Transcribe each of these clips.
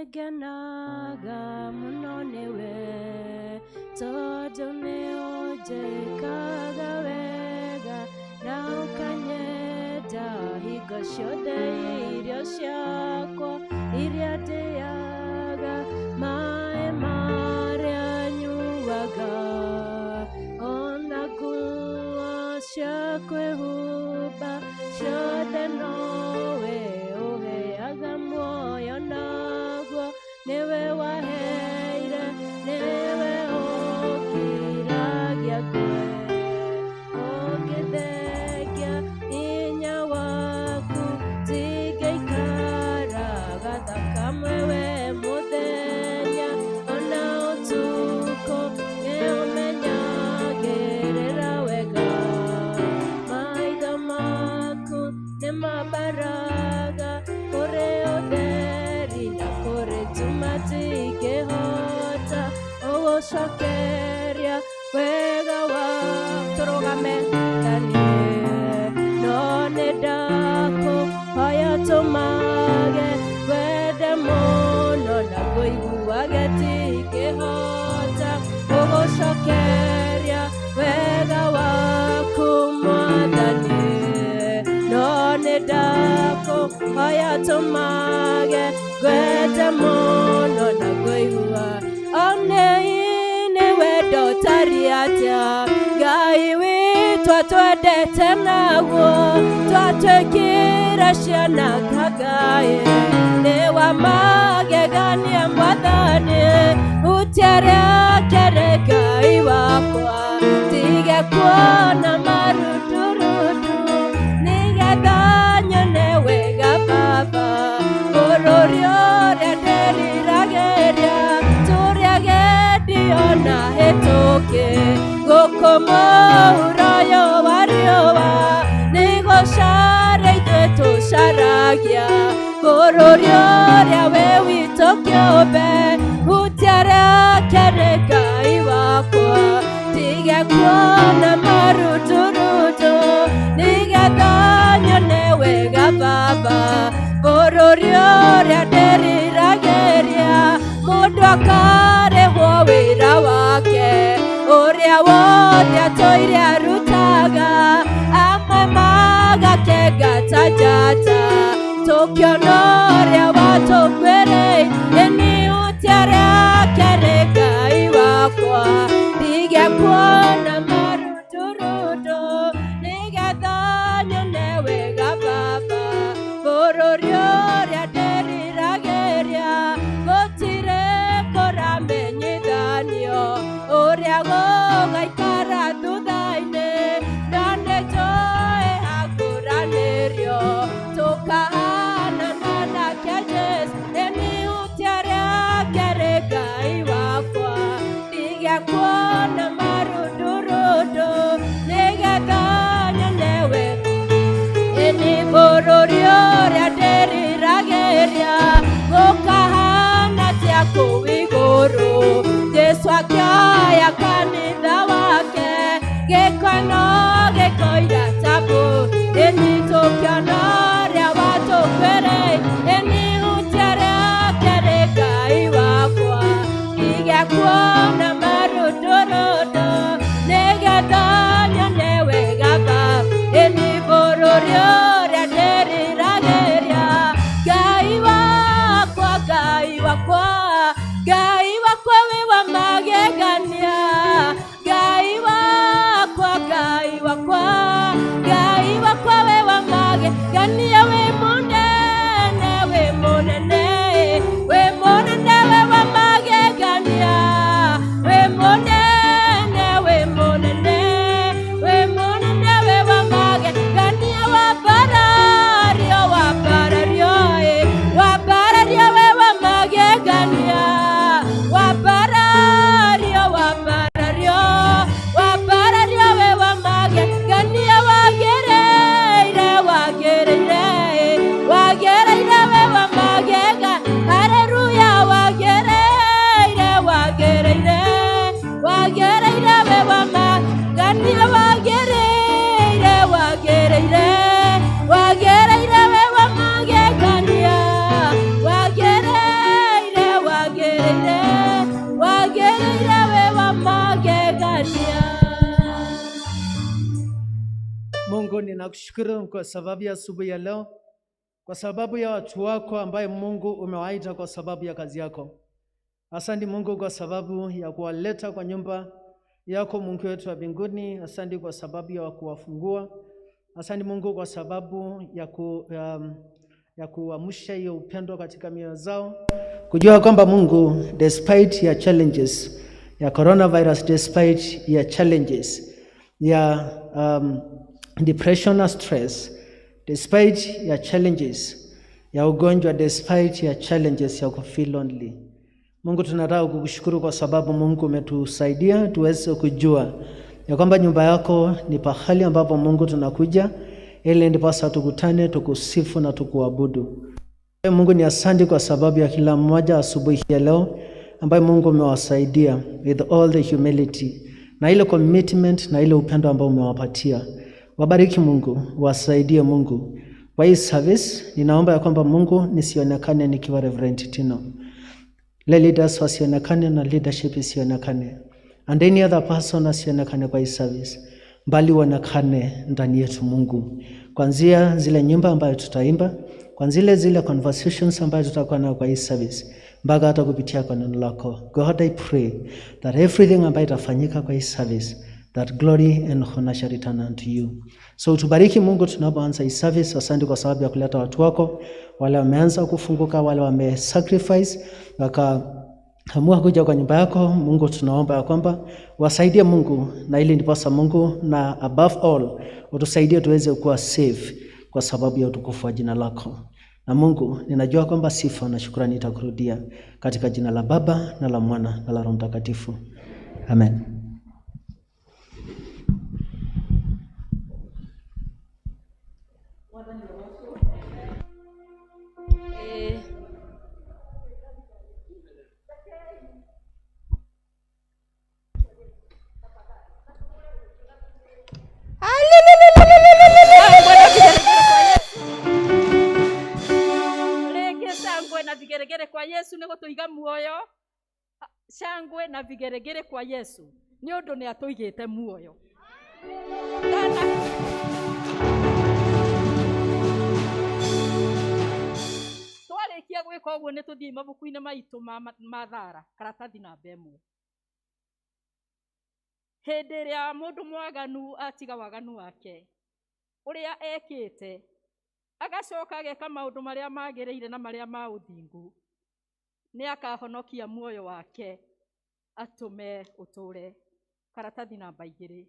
Nĩngenaga mũno nĩwe, tondũ nĩũnjĩkaga wega na ũkanyenda hingo ciothe. Irio ciakwa iria ndĩaga, maĩ marĩa nyuaga, ona nguo cia kwĩhumba, ciothe nowe ũheaga muoyo naguo. Nĩwe waheire, nĩwe ũkiragia ngwe, ũngĩthengia hinya waku tingĩikara thakamwe we mũthenya ona ũtukũ. Nĩũmenyagĩrĩra wega, maitho maku nĩmambaraga kũrĩ ũtheri na kũrĩ nduma, ndingĩhota ũgũcokeria wega wa tũrũgame tanie. No nĩ ndakũhoya tũmage wende mũno na ngũiguage, tingĩhota gũgũcokeria wega waku Mwathani. No nĩ ndakũhoya tũmage ngwende mũno na ngũigua one nĩ wendo tari atĩa Ngai witũ atwendete naguo, twatuĩkire ciana Ngai. Nĩ wa magegania Mwathani, hutia rĩake Ngai wakwa, tige kuona marundurundu nĩgetha nyone wega Baba. Bũrũri ũrĩa ndĩriragĩria, tũrĩa gendio na hĩtũkĩ, gũkũ mũhuro ũyũ wa riũa, nĩgũcara ithuĩ tũcaragia bũrũri ũrĩa wĩ witũ kĩũmbe. Hutia rĩake nĩ Ngai wakwa, tige kuona marundurundu nĩgetha nyone wega Baba. Bũrũri ũrĩa ndĩriragĩria, mũndũ akarĩhwo wĩra wake ũrĩa wothe atũire arutaga, amwe magakenga ta njata, tũkĩona ũrĩa watũkuĩrĩire. Nĩ hutia rĩake nĩ Ngai wakwa, ndige kuona marundurundu nĩgetha nyone wega Baba. Bũrũri ũrĩa ndĩriragĩria, gũtirĩ kũramenyithanio ũrĩa gũgaikara thutha-inĩ, na nĩnjũĩ hakũranĩrio tũkahanana nake Jesũ. Nĩ hutia rĩake rĩ Ngai wakwa, ndige kuona marundurundu nĩgetha nyone wega. Ĩni bũrũri ũrĩa ndĩriragĩria, gũkahana tia kũu igũrũ, Jesũ akĩoya kanitha wake, gĩkono gĩkoira ta mbũri. Ĩni tũkĩona ũrĩa watũkuĩrĩire. Ĩni hutia rĩake rĩ Ngai wakwa, ndige kuona marundurundu nĩgetha nyone wega Baba. Ĩni bũrũri ũrĩa ndĩriragĩria, Ngai wakwa, Ngai wakwa, Ngai wakwa wĩ wa magegania, Ngai wakwa, Ngai wakwa, Ngai wakwa wĩ wa magegania, wĩ mũnene, wĩ mũnene, wĩ mũnene, wĩ wa magegania, wĩ mũnene, wĩ mũnene, wĩ mũnene, wĩ wa magegania. Wambarario, wambarario, ĩ wambarario, wĩ wa magegania. mbinguni, nakushukuru kwa sababu ya asubuhi ya leo, kwa sababu ya watu wako ambaye Mungu umewaita kwa sababu ya kazi yako. Asante Mungu kwa sababu ya kuwaleta kwa nyumba yako Mungu wetu wa mbinguni. Asante kwa sababu ya kuwafungua. Asante Mungu kwa sababu ya kuamsha hiyo upendo katika mioyo zao, kujua kwamba Mungu, despite ya challenges ya coronavirus, despite ya challenges ya depression na stress, despite ya challenges ya ugonjwa, despite ya challenges ya kufeel lonely, Mungu tunataka kukushukuru kwa sababu Mungu umetusaidia tuweze kujua ya kwamba nyumba yako ni pahali ambapo Mungu tunakuja ili ndiposa tukutane, tukusifu na tukuabudu. Mungu ni asante kwa sababu ya kila mmoja asubuhi ya leo ambaye Mungu umewasaidia with all the humility na ile commitment na ile upendo ambao umewapatia. Wabariki Mungu, wasaidie Mungu. Kwa hii service ninaomba ya kwamba Mungu nisionekane nikiwa Reverend Tino. Le leaders wasionekane na leadership isionekane, and any other person asionekane kwa hii service, bali uonekane ndani yetu Mungu, kuanzia zile nyimbo ambayo tutaimba, kuanzia zile conversations ambayo tutakuwa nayo kwa hii service, mpaka hata kupitia kwa neno lako. God, I pray that everything ambayo itafanyika kwa hii service, that glory and honor shall return unto you. So tubariki Mungu tunapoanza hii service. Asante kwa sababu ya kuleta watu wako, wale wameanza kufunguka, wale wame sacrifice wakaamua kuja kwa nyumba yako Mungu, tunaomba ya kwamba wasaidie Mungu, na ili ndiposa Mungu, na above all utusaidie tuweze kuwa safe kwa sababu ya utukufu wa jina lako. Na Mungu, ninajua kwamba sifa na shukrani itakurudia katika jina la Baba na la Mwana na la Roho Mtakatifu. Amen. Rĩngĩ shangwe na vigeregere kwa Yesu nĩ gũtũiga muoyo. Shangwe na vigeregere kwa Yesu nĩ ũndũ nĩ atũigĩte muoyo. Twarĩkia gwĩka ũguo nĩ tũthiĩ mabuku-inĩ maitũ ma thara karatathi namba 1. Hĩndĩ ĩrĩa mũndũ mwaganu atiga waganu wake ũrĩa ekĩte, agacoka ageka maũndũ marĩa magĩrĩire na marĩa ma ũthingu, nĩ akahonokia muoyo wake atũme ũtũre. Karatathi namba 2.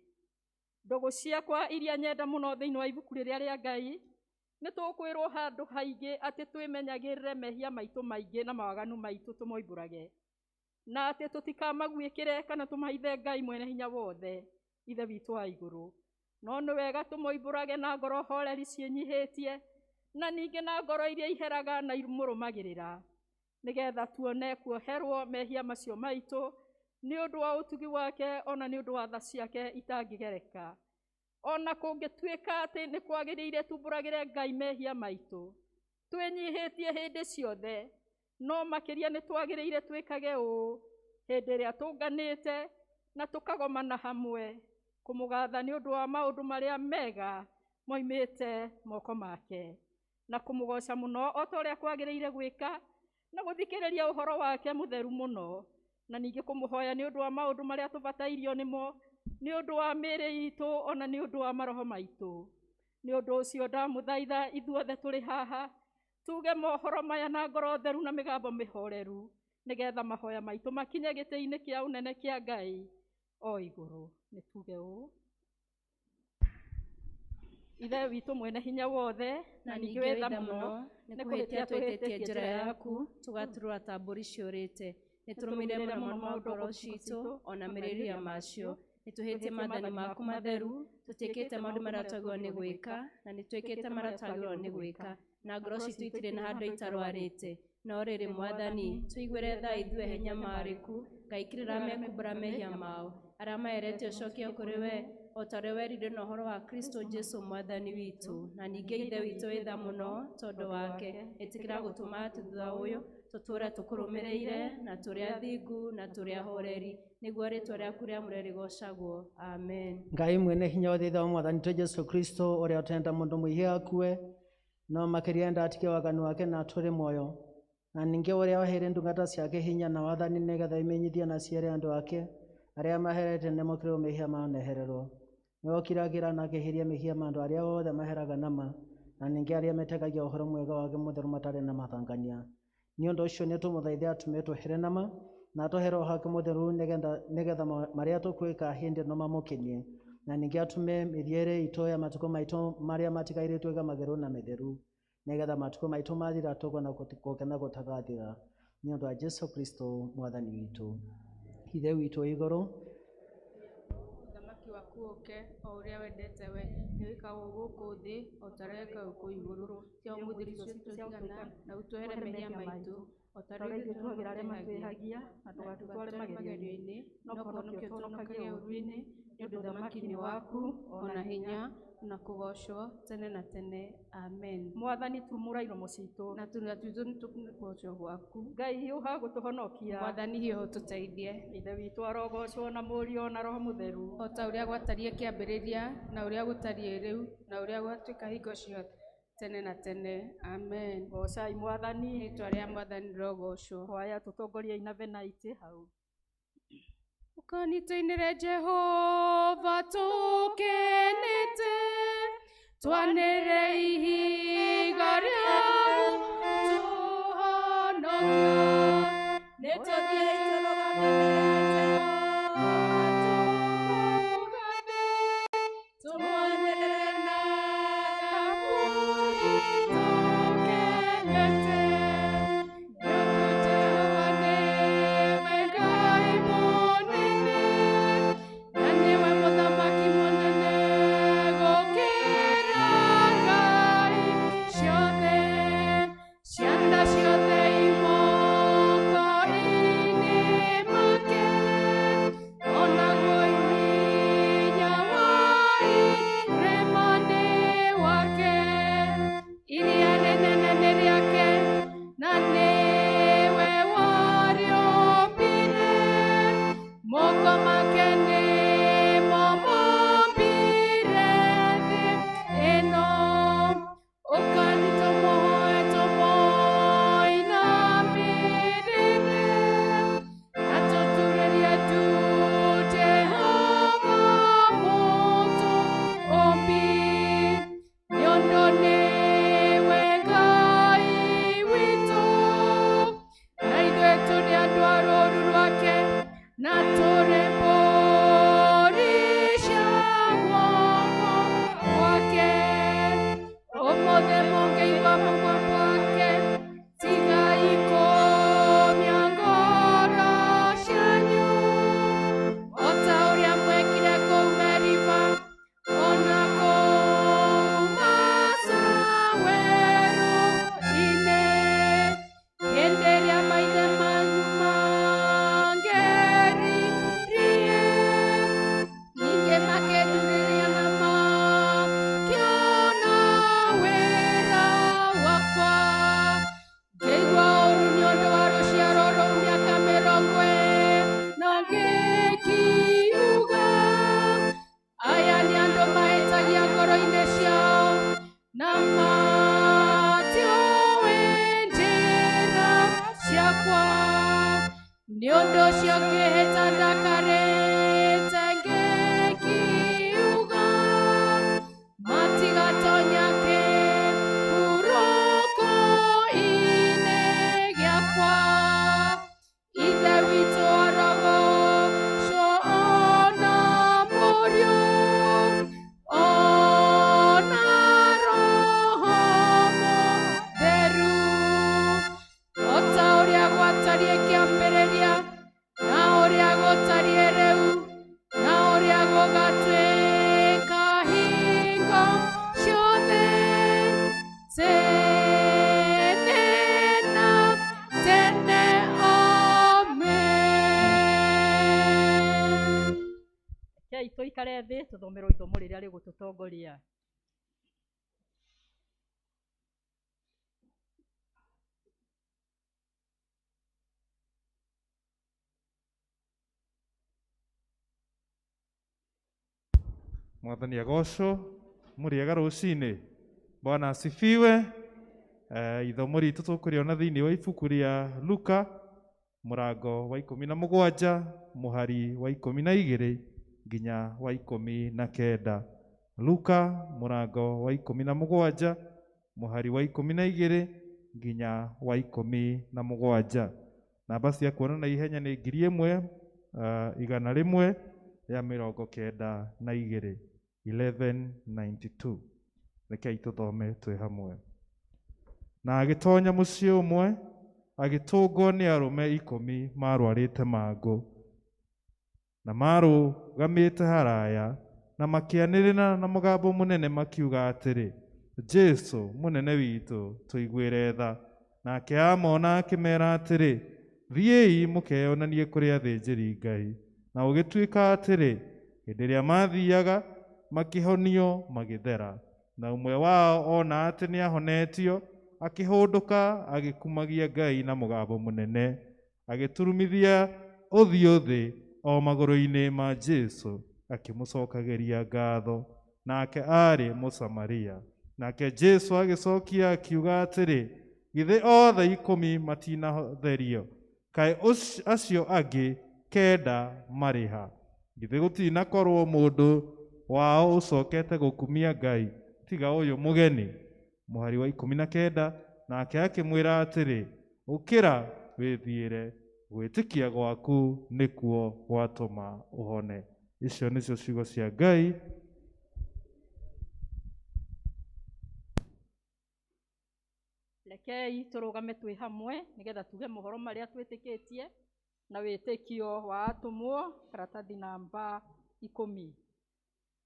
Ndũgũ ciakwa iria nyenda mũno thĩinĩ wa ibuku rĩrĩa rĩa Ngai, nĩ tũkwĩrwo handũ haingĩ atĩ twĩmenyagĩrĩre mehia maitũ maingĩ na mawaganu maitũ tũmoimbũrage, na atĩ tũtikamaguĩkĩre kana tũmahithe Ngai mwene hinya wothe, Ithe witũ wa igũrũ. No nĩ wega tũmoimbũrage na ngoro horeri ciĩnyihĩtie, na ningĩ na ngoro iria iheraga na imũrũmagĩrĩra, nĩgetha tuone kuoherwo mehia macio maitũ nĩ ũndũ wa ũtugi wake, ona nĩ ũndũ wa tha ciake itangĩgereka. Ona kũngĩtuĩka atĩ nĩ kwagĩrĩire tumbũragĩre Ngai mehia maitũ twĩnyihĩtie hĩndĩ ciothe, no makĩria nĩ twagĩrĩire twĩkage ũũ hĩndĩ ĩrĩa tũnganĩte na tũkagomana hamwe kũmũgatha nĩ ũndũ wa maũndũ marĩa mega moimĩte moko make, na kũmũgoca mũno o ta ũrĩa kwagĩrĩire gwĩka, na gũthikĩrĩria ũhoro wake mũtheru mũno, na ningĩ kũmũhoya nĩ ũndũ wa maũndũ marĩa tũbatairio nĩmo, nĩ ũndũ wa mĩĩrĩ itũ ona nĩ ũndũ wa maroho maitũ. Nĩ ũndũ ũcio ndamũthaitha ithuothe tũrĩ haha tuge mohoro maya na ngoro theru na mĩgambo mĩhoreru, nĩgetha mahoya maitũ makinye gĩtĩ-inĩ kĩa ũnene kĩa Ngai o igũrũ. Nĩ tuge ũũ: Ithe witũ mwene hinya wothe, na ningĩ wĩ tha mũno, nĩ kũhĩtia twĩhĩtie njĩra yaku, tũgaturũra ta mbũri ciũrĩte. Nĩ tũrũmĩrĩire mũno ma ngoro citũ ona mĩrĩria macio. Nĩ tũhĩtie maathani maku matheru, tũtiĩkĩte maũndũ marĩa twagĩrĩirwo nĩ gwĩka, na nĩ twĩkĩte marĩa twagĩrĩirwo nĩ gwĩka, na ngoro citũ itirĩ na handũ itarwarĩte. No rĩrĩ Mwathani, tũiguĩre tha ithuĩ he nyamarĩku, ngaikĩrĩra mekumbũra mehia mao, arĩa maerete ũcokie kũrĩ we, o ta ũrĩa werire na ũhoro wa Kristo Jesu Mwathani witũ. Na ningĩ Ithe witũ wĩ tha mũno tondũ wake, ĩtĩkĩra gũtũma thutha ũyũ Tũtũũre tũkũrũmĩrĩire na tũrĩ athingu na tũrĩ ahoreri, nĩguo rĩĩtwa rĩaku rĩamũre rĩgoocagwo. Amen. Ngai mwene hinya wothe Ithe wa Mwathani witũ Jesũ Kristo, ũrĩa ũtenda mũndũ mwĩhia akue, no makĩria enda atige waganu wake na atũre muoyo, na ningĩ ũrĩa waheire ndungata ciake hinya na wathani nĩgetha imenyithie na ciĩre andũ ake arĩa maherete nĩmokĩrĩrwo mehia mao nehererwo. Nĩwe ũkiragĩra na akĩeheria mehia ma andũ arĩa othe maheraga nama, na ningĩ arĩa metĩkagia ũhoro mwega wake mũtheru matarĩ na mathangania. Nĩ ũndũ ũcio nĩtũmũthaithe atũme twehere nama na atũhe Roho wake mũtheru nĩgetha marĩa tũkwĩka hĩndĩ ĩno mamũkenie, na ningĩ atũme mĩthiĩre itũ ya matukũ maitũ marĩa matigaire ĩtuĩke matheru na mĩtheru, nĩgetha matukũ maitũ mathira tũkona gũkena gũtagathira. Nĩ ũndũ wa Jesũ Kristo Mwathani witũ. Ithe witũ wĩ igũrũ, Ũthamaki waku ũũke, o ũrĩa wendete we, nĩwĩkagwo gũkũ thĩ o ta ũrĩa wĩkagwo kũu igũrũ. Tia ũmũthĩ irio ciitũ ciigana, na ũtuohere mehia maitũ, o ta ũrĩa ithuĩ ithuĩ tuohagĩra arĩa tũmatwĩhagia, matwĩhagia, na ndũgatũtware magerio-inĩ, no kũhonokia ũtũhonokagie ũũru-inĩ, nĩ ũndũ ũthamaki nĩ waku, o na hinya, na kũgoocwo tene na tene. Amen. Mwathani tumũra iromo citũ, Na tũnua twitũ nĩtũkũgoocwo gwaku. Ngai hiũha gũtũhonokia. Mwathani hiũha ũtũteithie. Ithe witũ arogocwo na Mũriũ na Roho Mũtheru, o ta ũrĩa gwatariĩ kĩambĩrĩria, na ũrĩa gũtariĩ rĩu, na ũrĩa gwatuĩka hingo ciothe, tene na tene. Amen. Goocai Mwathani. Rĩĩtwa rĩa Mwathani rĩrogoocwo. Kwaya tũtongorie ina Venaiti hau. Ũkani tũinĩre Jehova tũkenete, twanĩrĩre ihiga rĩa tũhonokia. Nĩtũthiĩi tũrũgamĩrĩre Jehova tũmũgathe, tũmwanĩrĩre na thaburi tũkenete. Nĩ ũndũ Jehova nĩwe Ngai mũnene, na nĩwe Mũthamaki mũnene gũkĩra ngai ciothe. Cianda ciothe i moko-inĩ make, onaguo hinya wa irĩma nĩ wake. Iria rĩnene nĩ rĩake, na nĩwe warĩũmbire. Moko make nĩmo mombire thĩ ĩno. Ũkani tũmũhoe tũmũinamĩrĩre, na tũturĩrie ndu Jehova mũtũũmbi. Nĩ ũndũ nĩwe Ngai witũ, na ithuĩ tũrĩ andũ a rũũru rwake, na tũrĩ mbũri cia guoko gwake. Ũmũthĩ mũngĩigua mũgambo wake, tigai kũũmia ngoro cianyu, o ta ũrĩa mwekire kũu Meriba, o na kũu Masa werũ-inĩ, hĩndĩ ĩrĩa maithe manyu mangeririe, ningĩ makĩnjurĩria na makĩona wĩra wakwa. Ngĩigua ũũru nĩ ũndũ wa rũciaro rũu mĩaka mĩrongo ĩna, ngĩkiuga, aya nĩ andũ mahĩtagia ngoro-inĩ ciao, na matiũĩ njĩra ciakwa. Nĩ ũndũ ũcio ngĩhĩta ndakarĩte, ngĩkiuga, matigatonya kĩhurũko-inĩ gĩakwa. Ithe witũ arogocwo o na Mũriũ, o na Roho Mũtheru, o ta ũrĩa gwatariĩ kĩambĩrĩria, na ũrĩa gũtariĩ rĩu, na ũrĩa gũgatuĩka hingo ciothe, tene na tene. Amen. Rekei tũikare thĩ tũthomerwo ithomo rĩrĩa rĩgũtũtongoria. Mwathani agocwo, mũrĩega rũcinĩ. Bwana asifiwe. Ithomo ritũ tũkũrĩona thĩinĩ wa ibuku rĩa Luka mũrango wa 17 mũhari wa 12 nginya wa 19. Luka mũrango wa 17 mũhari wa 12 nginya wa 17. Namba cia kuona na ihenya nĩ 1192, 1192. Rekei tũthome twĩ hamwe. Na agĩtonya mũciĩ ũmwe, agĩtũngwo nĩ arũme 10 marwarĩte mangũ, na marũgamĩte haraya, na makĩanĩrĩra na mũgambo mũnene makiuga atĩrĩ, Jesũ mũnene witũ, tũiguĩre tha. Nake amona akĩmera atĩrĩ, thiĩi mũkeyonanie kũrĩ athĩnjĩri Ngai. Na gũgĩtuĩka atĩrĩ, hĩndĩ ĩrĩa mathiaga makĩhonio magĩthera. Na ũmwe wao ona atĩ nĩahonetio, akĩhũndũka agĩkumagia Ngai na mũgambo mũnene, agĩturumithia ũthiũ thĩ o magũrũ-inĩ ma Jesũ, akĩmũcokagĩria ngatho. Nake aarĩ Mũsamaria. Nake Jesũ agĩcokia akiuga atĩrĩ, githĩ othe 10 matinatherio? Kaĩ acio angĩ 9 marĩ ha? Githĩ gũtinakorwo mũndũ wao ũcokete gũkumia Ngai tiga ũyũ mũgeni? Mũhari wa 19, nake akĩmwĩra atĩrĩ, ũkĩra wĩthiĩre, gwĩtĩkia gwaku nĩkuo gwatũma ũhone. Icio nĩcio ciugo cia Ngai. Rekei tũrũgame twĩ hamwe nĩgetha tuge mohoro marĩa twĩtĩkĩtie na wĩtĩkio wa atũmwo, karatathi namba 10.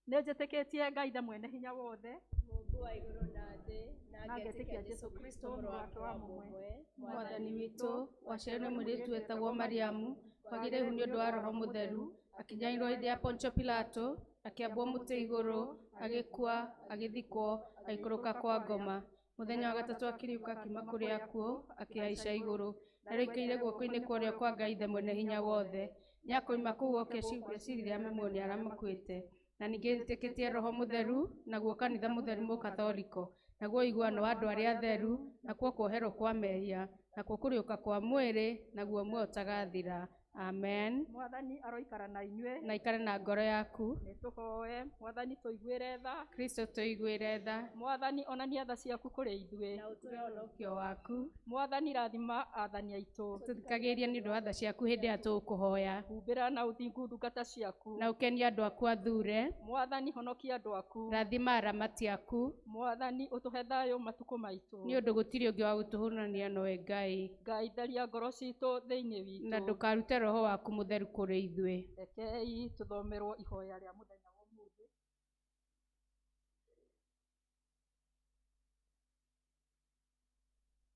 Nĩnjĩtĩkĩtie Ngai Ithe mwene hinya wothe, Mũũmbi wa igũrũ na thĩ, na ngetĩkia Jesũ Kristo mũrũ wake wa mũmwe, Mwathani witũ, waciarirwo nĩ mũirĩtu wetagwo Mariamu, kwagĩire ihu nĩ ũndũ wa Roho Mũtheru, akĩnyarirwo hĩndĩ ya Pontio Pilato, akĩambwo mũtĩ igũrũ, agĩkua, agĩthikwo, agĩikũrũka kwa ngoma. Mũthenya wa gatatũ akĩriũka akiuma kũrĩ akuũ, akĩhaica igũrũ, na rĩu aikaire guoko-inĩ kwa ũrĩo kwa Ngai Ithe mwene hinya wothe. Nĩakoima kũu oke acirithie arĩa me muoyo na arĩa makuĩte. Na ningĩ nĩtĩkĩtie Roho Mũtheru, naguo kanitha mũtheru mũkatholiko, naguo ũiguano wa andũ arĩa atheru, nakuo kuoherwo kwa mehia, nakuo kũriũka kwa mwĩrĩ, naguo muoyo ũtagathira. Amen. Mwathani aroikara na inyuĩ, na ikare na ngoro yaku. Nĩtũhoe. Mwathani tũiguĩre tha. Kristo tũiguĩre tha. Mwathani onania tha ciaku kũrĩ ithuĩ, na ũtũhe ũhonokio waku. Mwathani rathima athani aitũ, tũthikagĩrĩrie nĩ ũndũ wa tha ciaku hĩndĩ ĩrĩa tũkũhoya. Humbĩra na ũthingu ndungata ciaku, na ũkenie andũ aku athure. Mwathani honokia andũ aku, rathima aramati aku. Mwathani ũtũhe thayũ matukũ maitũ, nĩ ũndũ gũtirĩ ũngĩ wa gũtũhũrania nowe Ngai. Ngai tharia ngoro citũ thĩinĩ witũ, na ndũkarute Roho waku mũtheru kũrĩ ithuĩ. Rekei tũthomerwo ihoya rĩa mũthenya wa ũmũthĩ.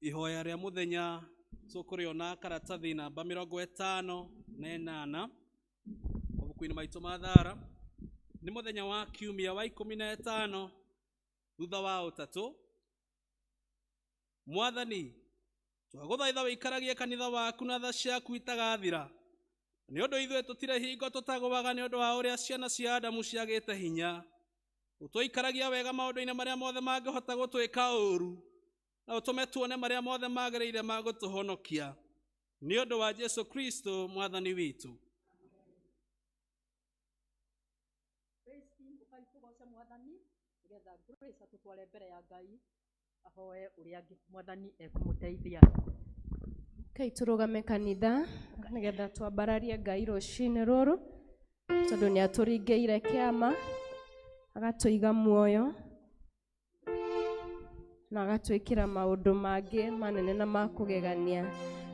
Ihoya rĩa mũthenya tũkũrĩona karatathi namba 58 mabuku-inĩ maitũ ma thara. Nĩ mũthenya wa kiumia wa 15 thutha wa ũtatũ. Mwathani, twagũthaitha wĩikaragie kanitha waku na tha ciaku itagathira, nĩ ũndũ ithuĩ tũtirĩ hingo tũtagũaga nĩ ũndũ wa ũrĩa ciana cia Adamu ciagĩte hinya. Ũtũikaragia wega maũndũ-inĩ marĩa mothe mangĩhota gũtwĩka ũũru, na ũtũme tuone marĩa mothe magĩrĩire ma gũtũhonokia, nĩ ũndũ wa Jesũ Kristo Mwathani witũ. Praise team, ũkai tũgoce Mwathani nĩgetha Grace atũtware mbere ya Ngai ahoe ũrĩa Mwathani ekũmũteithia. Kai tũrũgame kanitha nĩgetha twambararie Ngai rũcinĩ rũrũ, tondũ nĩatũringĩire kĩama, agatũiga muoyo na agatwĩkĩra maũndũ mangĩ manene na ma kũgegania.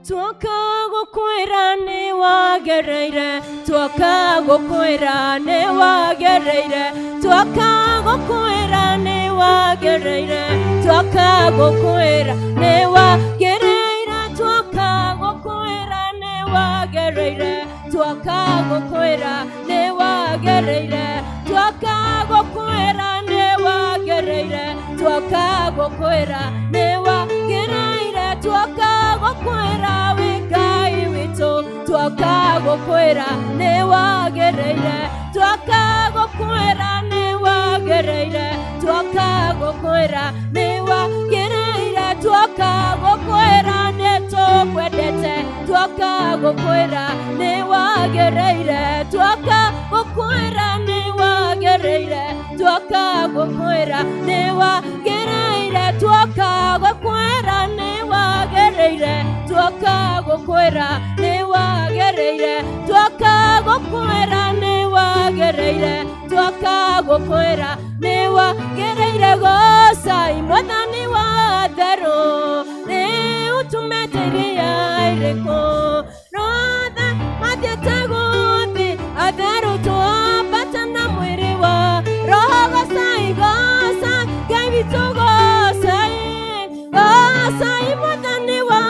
Tuoka gũkwĩra nĩ wagereire, tuoka gũkwĩra nĩ wagereire, tuoka gũkwĩra nĩ wagereire, tuoka gũkwĩra nĩ wagereire, tuoka gũkwĩra nĩ wagereire, tuoka gũkwĩra nĩ wagereire, tuoka gũkwĩra nĩ wagereire, tuoka gũkwĩra nĩ wagereire, tuoka gũkwĩra wĩ Ngai witũ, tuoka gũkwĩra nĩ wagereire, tuoka gũkwĩra nĩ wagĩrĩire tuoka gũkwĩra nĩ wagĩrĩire tuoka gũkwĩra nĩ tũkwendete tuoka gũkwĩra nĩ wagĩrĩire tuoka gũkwĩra nĩ wagĩrĩire tuoka gũkwĩra nĩ wagĩrĩire tuoka gũkwĩra nĩ wagĩrĩire tuoka gũkwĩra nĩ wagĩrĩire tuoka gũkwĩra nĩ wagĩrĩire tuoka gũkwĩra nĩ wagĩrĩire gocai mwathani wa therũ nĩ ũtũmĩte iria irĩkũ rothe mathiĩte gũthi atherũ twambata na mwĩrĩ wa roho gocai gocai Ngai witũ gocai gocai mwathani wa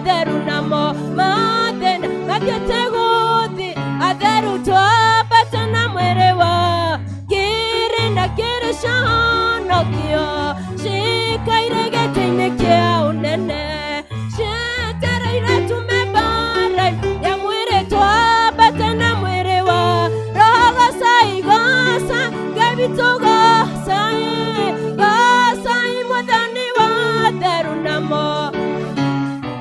therũ namo mathĩna mathiĩte gũthi atherũ twambata na mwĩrĩ wa kĩrĩ na kĩrĩ cionokio cikaire gĩtĩ-inĩ kĩa ũnene cietereire tume mbara ya mwĩrĩ twambate na mwĩrĩ wa roho gocai gocai Ngai witũ gocai gocai mwathani wa therũ namo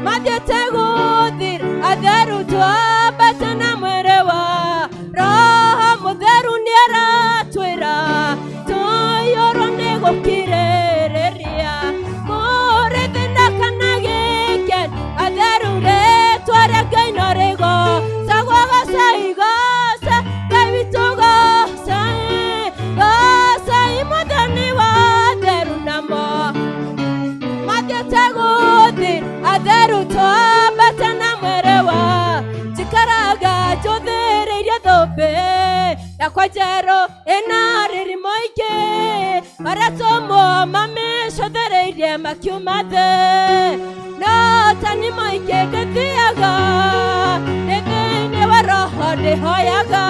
mathiĩte gũthira atheru twambate na mwĩrĩ wa roho mũtheru nĩaratwĩra tũiyũrwo nĩ gũkirĩrĩria kũrĩ thĩna kana gĩkeno atheru rĩtwa rĩa Ngai no rĩgocagwo gocai gocai Ngai witũ gocai gocai mwathani wa theru namo mathiĩte gũthira atheru twambate na mwĩrĩ wa njikaraga njũthĩrĩirie thũmbĩ yakwa njerũ ĩna riri mũingĩ arĩa tũmwo mamĩcũthĩrĩirie makiuma thĩ no tani mũingĩ ndĩthiaga ndĩ thĩinĩ wa roho ndĩhoyaga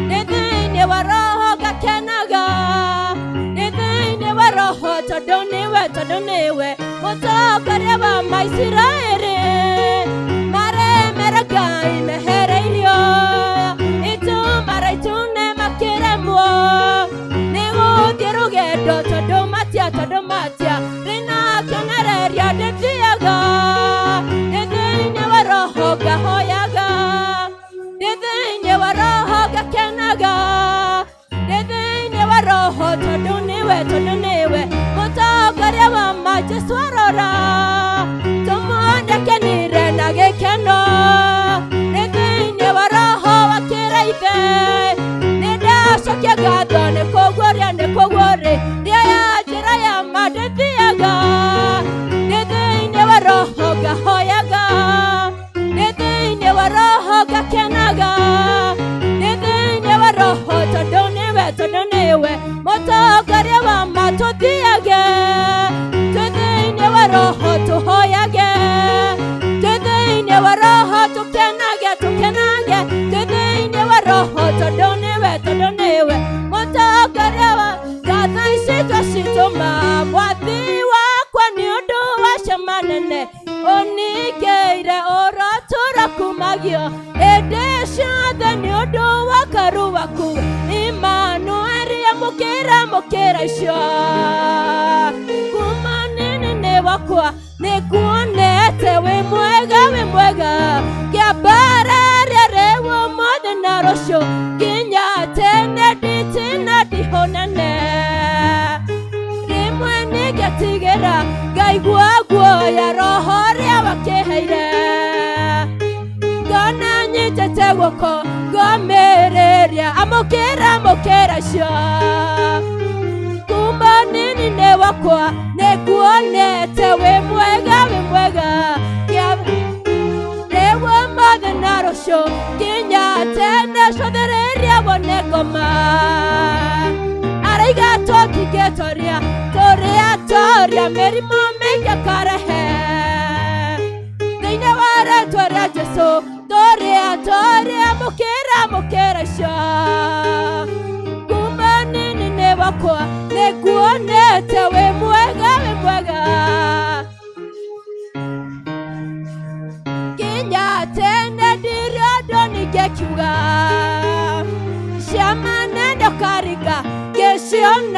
ndĩ thĩinĩ wa roho ngakenaga ndĩ thĩinĩ wa roho tondũ nĩwe mũtongoria wa Maisiraeli maremera Ngai mehereirio itũma raitune makĩremwo nĩ gũthiĩ rũgendo tondũ matia rĩna kĩonereria ndĩthiaga ndĩ thĩinĩ wa roho ngahoyaga ndĩ thĩinĩ wa roho ngakenaga ndĩ thĩinĩ wa roho tondũ nĩwe mũtongoria wa ma Jesũ arora tũmuonekanire na gĩkeno ndĩ thĩinĩ wa roho wa kĩraithe nĩ ndacokia ngatho nĩ kũguũria nĩ ya njĩra ya ma ndĩthiaga ndĩ thĩinĩ wa roho ngahoyaga ndĩ thĩinĩ wa roho ngakenaga ndĩ thĩinĩ wa roho tondũ nĩwe mũtongoria wa ma tũthiage twĩ thĩinĩ wa roho tũhoyage twĩ thĩinĩ wa roho tũkenage twĩ thĩinĩ wa roho tondũ nĩwe mũtongoria wa ngatho ici twacitũma mwathi wakwa nĩ ũndũ wa ciama nene ũningĩire ũrotũra kumagio hĩndĩ ciothe nĩ ũndũ wa karu waku Imanueli amũkĩra mũkĩra icio kuma nini wakwa nĩnguonete wĩ mwega kĩambararia rĩu ũmũthĩ na rũciũ nginya tene nditina ndihũnene rĩmwe nĩngetigĩra ngaigua guoya roho ũrĩa wakĩheire ngona nyitĩte guoko ngomĩrĩria amũkĩra mũkĩra icio kuma nini wakwa nĩnguonete wĩ mwega rĩu ũmũthĩ na rũciũ nginya tene cũthĩrĩria wone ngoma araiga tũtingĩtoria tũrĩa mĩrimũ mĩingĩ akarehe thĩinĩ wa rĩtwa rĩa Jesũ tũrĩa mũkĩra icio kuma nini wakwa nĩnguonete wĩ mwega nginya tene ndirĩ ũndũ ningĩkiuga ciama nene ũkaringa ngĩciona.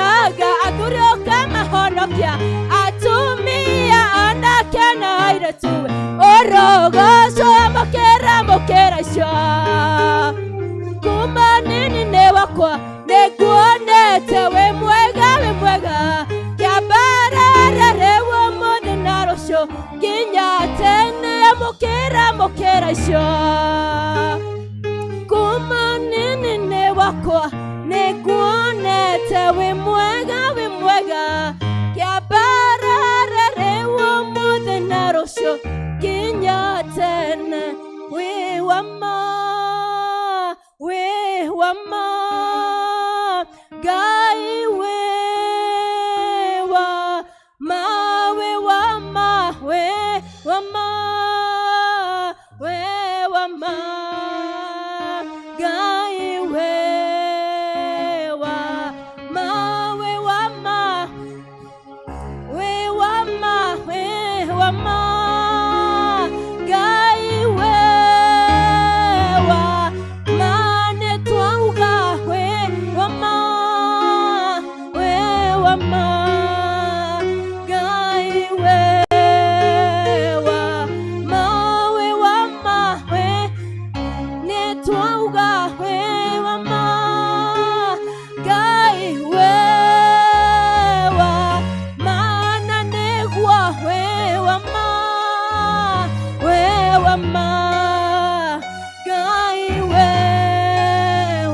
Gocwo amũkĩra amũkĩra icio kuma nini-inĩ wakwa nĩnguonete wĩ mwega wĩ mwega kĩambarara rĩu ũmũthĩ na rũciũ nginya tene amũkĩra amũkĩra icio kuma nini-inĩ wakwa nĩnguonete wĩ mwega wĩ mwega kĩambarara rĩu ũmũthĩ na rũciũ nginya tene wĩ wa ma wĩ wa ma Ngai wĩ wa ma wĩ wa ma wĩ wa ma wĩ wa ma Ngai wĩ wa ma wĩ wa ma wĩ wa ma wĩ wa ma Ngai wĩ wa ma nĩtwauga wĩ wa ma wĩ wa ma Ngai wĩ wa ma wĩ wa ma wĩ nĩtwauga wĩ wa ma Ngai wĩ wa ma na nĩguo wĩ wa ma wĩ wa ma Ngai wĩ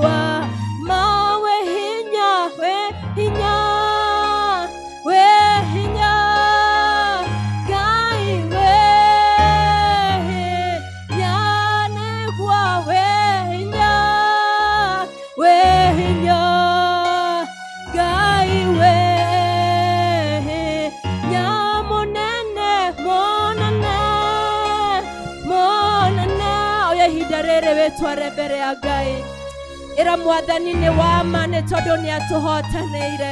wa ma wĩ hinya wĩ hinya wĩ hinya Ngai wĩ hinya nĩguo wĩ hinya wĩ hinya Ngai wĩ hinya mũnene mũnene mũnene oya ihinda rĩrĩ wĩtware mbere ya Ngai ĩra mwathani nĩ wa ma nĩ tondũ nĩ atũhotanĩire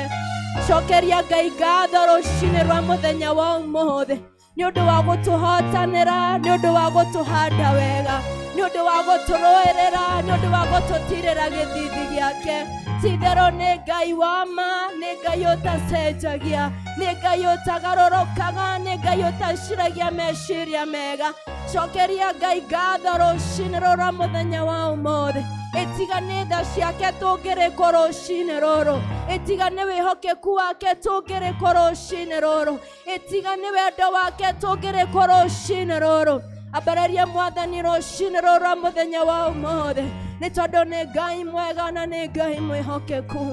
cokeria Ngai ngatho rũcinĩ rwa mũthenya wa ũmũthĩ nĩ ũndũ wa gũtũhotanĩra nĩ ũndũ wa gũtũhanda wega nĩ ũndũ wa gũtũrũĩrĩra nĩ ũndũ wa gũtũtirĩra gĩthithi gĩake ti-itherũ nĩ Ngai wa ma nĩ Ngai ũtacenjagia nĩ Ngai ũtagarũrũkaga nĩ Ngai ũtaciragia meciria mega cokeria Ngai ngatho rũcinĩ rũrũ rwa mũthenya wa ũmũthĩ ĩtiga nĩ tha ciake tũngĩrĩkwo rũcinĩ rũrũ ĩtiga nĩ wĩhokeku wake tũngĩrĩkwo rũcinĩ rũrũ ĩtiga nĩ wendo wake tũngĩrĩkwo rũcinĩ rũrũ ambararia mwathani rũcinĩ rũrũ rwa mũthenya wa ũmũthĩ nĩ tondũ nĩ Ngai mwega na nĩ Ngai mwĩhokeku.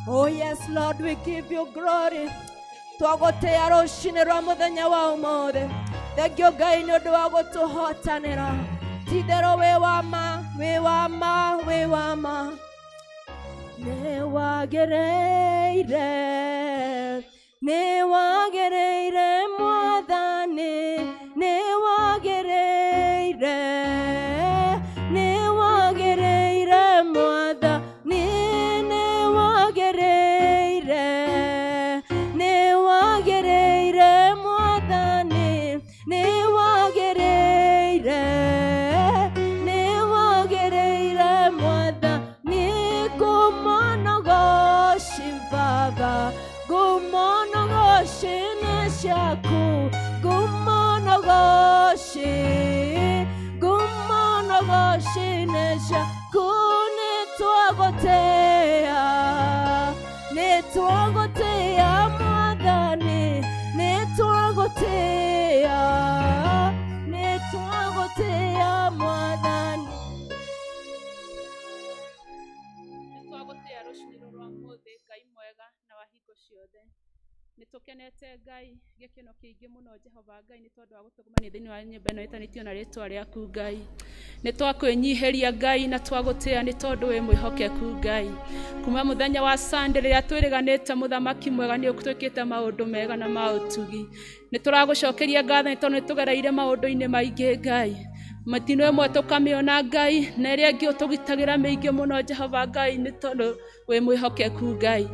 Oh yes Lord, we give you glory. Twagũtĩa rũcinĩ rwa mũthenya wa ũmũthĩ thengio Ngai nĩ ũndũ wa gũtũhotanĩra ti-itherũ wĩ wa ma wĩ wa ma wĩ wa ma nĩ wagĩrĩire nĩ wagĩrĩire mwathani nĩ wagĩrĩire nĩ wagĩrĩire mwathani nĩ wagĩrĩire nĩ wagĩrĩire mwathani nĩ wagĩrĩire nĩ wagĩrĩire mwathani ngumonogoci baba ngumonogoci nĩ ciaku ngumonogoci ngumonogoci nĩ ciaku nĩtwagũtĩa nĩtwagũtĩa mwathani nĩtwagũtĩa nĩtwagũtĩa mwathani Nĩtwagũtĩa rũcinĩ rũrũ rwa ũmũthĩ Ngai mwega na wa hingo ciothe nĩ tũkenete Ngai gĩkeno kĩingĩ mũno Jehova Ngai nĩ tondũ wa gũtũgũmania thĩinĩ wa nyũmba ĩno ĩtanĩtio na rĩtwa rĩaku Ngai nĩ twakwĩnyihĩria Ngai na twagũtĩa nĩ tondũ wĩ mwĩhokeku Ngai kuma mũthenya wa Sunday rĩrĩa twĩrĩganĩte mũthamaki mwega nĩ ũtwĩkĩte maũndũ mega na ma ũtugi nĩ tũragũcokeria ngatho nĩ tondũ nĩ tũgereire maũndũ-inĩ maingĩ Ngai mĩtino ĩmwe tũkamĩona Ngai na ĩrĩa ĩngĩ ũtũgitagĩra mĩingĩ mũno Jehova Ngai nĩ tondũ wĩ mwĩhokeku Ngai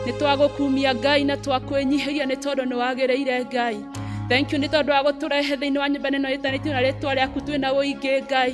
nĩ twagũkumia Ngai na twakwĩnyihĩria nĩ tondũ nĩ wagĩrĩire Ngai thank you nĩ tondũ wa gũtũrehe thĩinĩ wa nyũmba ĩno ĩtanĩtio na rĩtwa rĩaku twĩna ũingĩ Ngai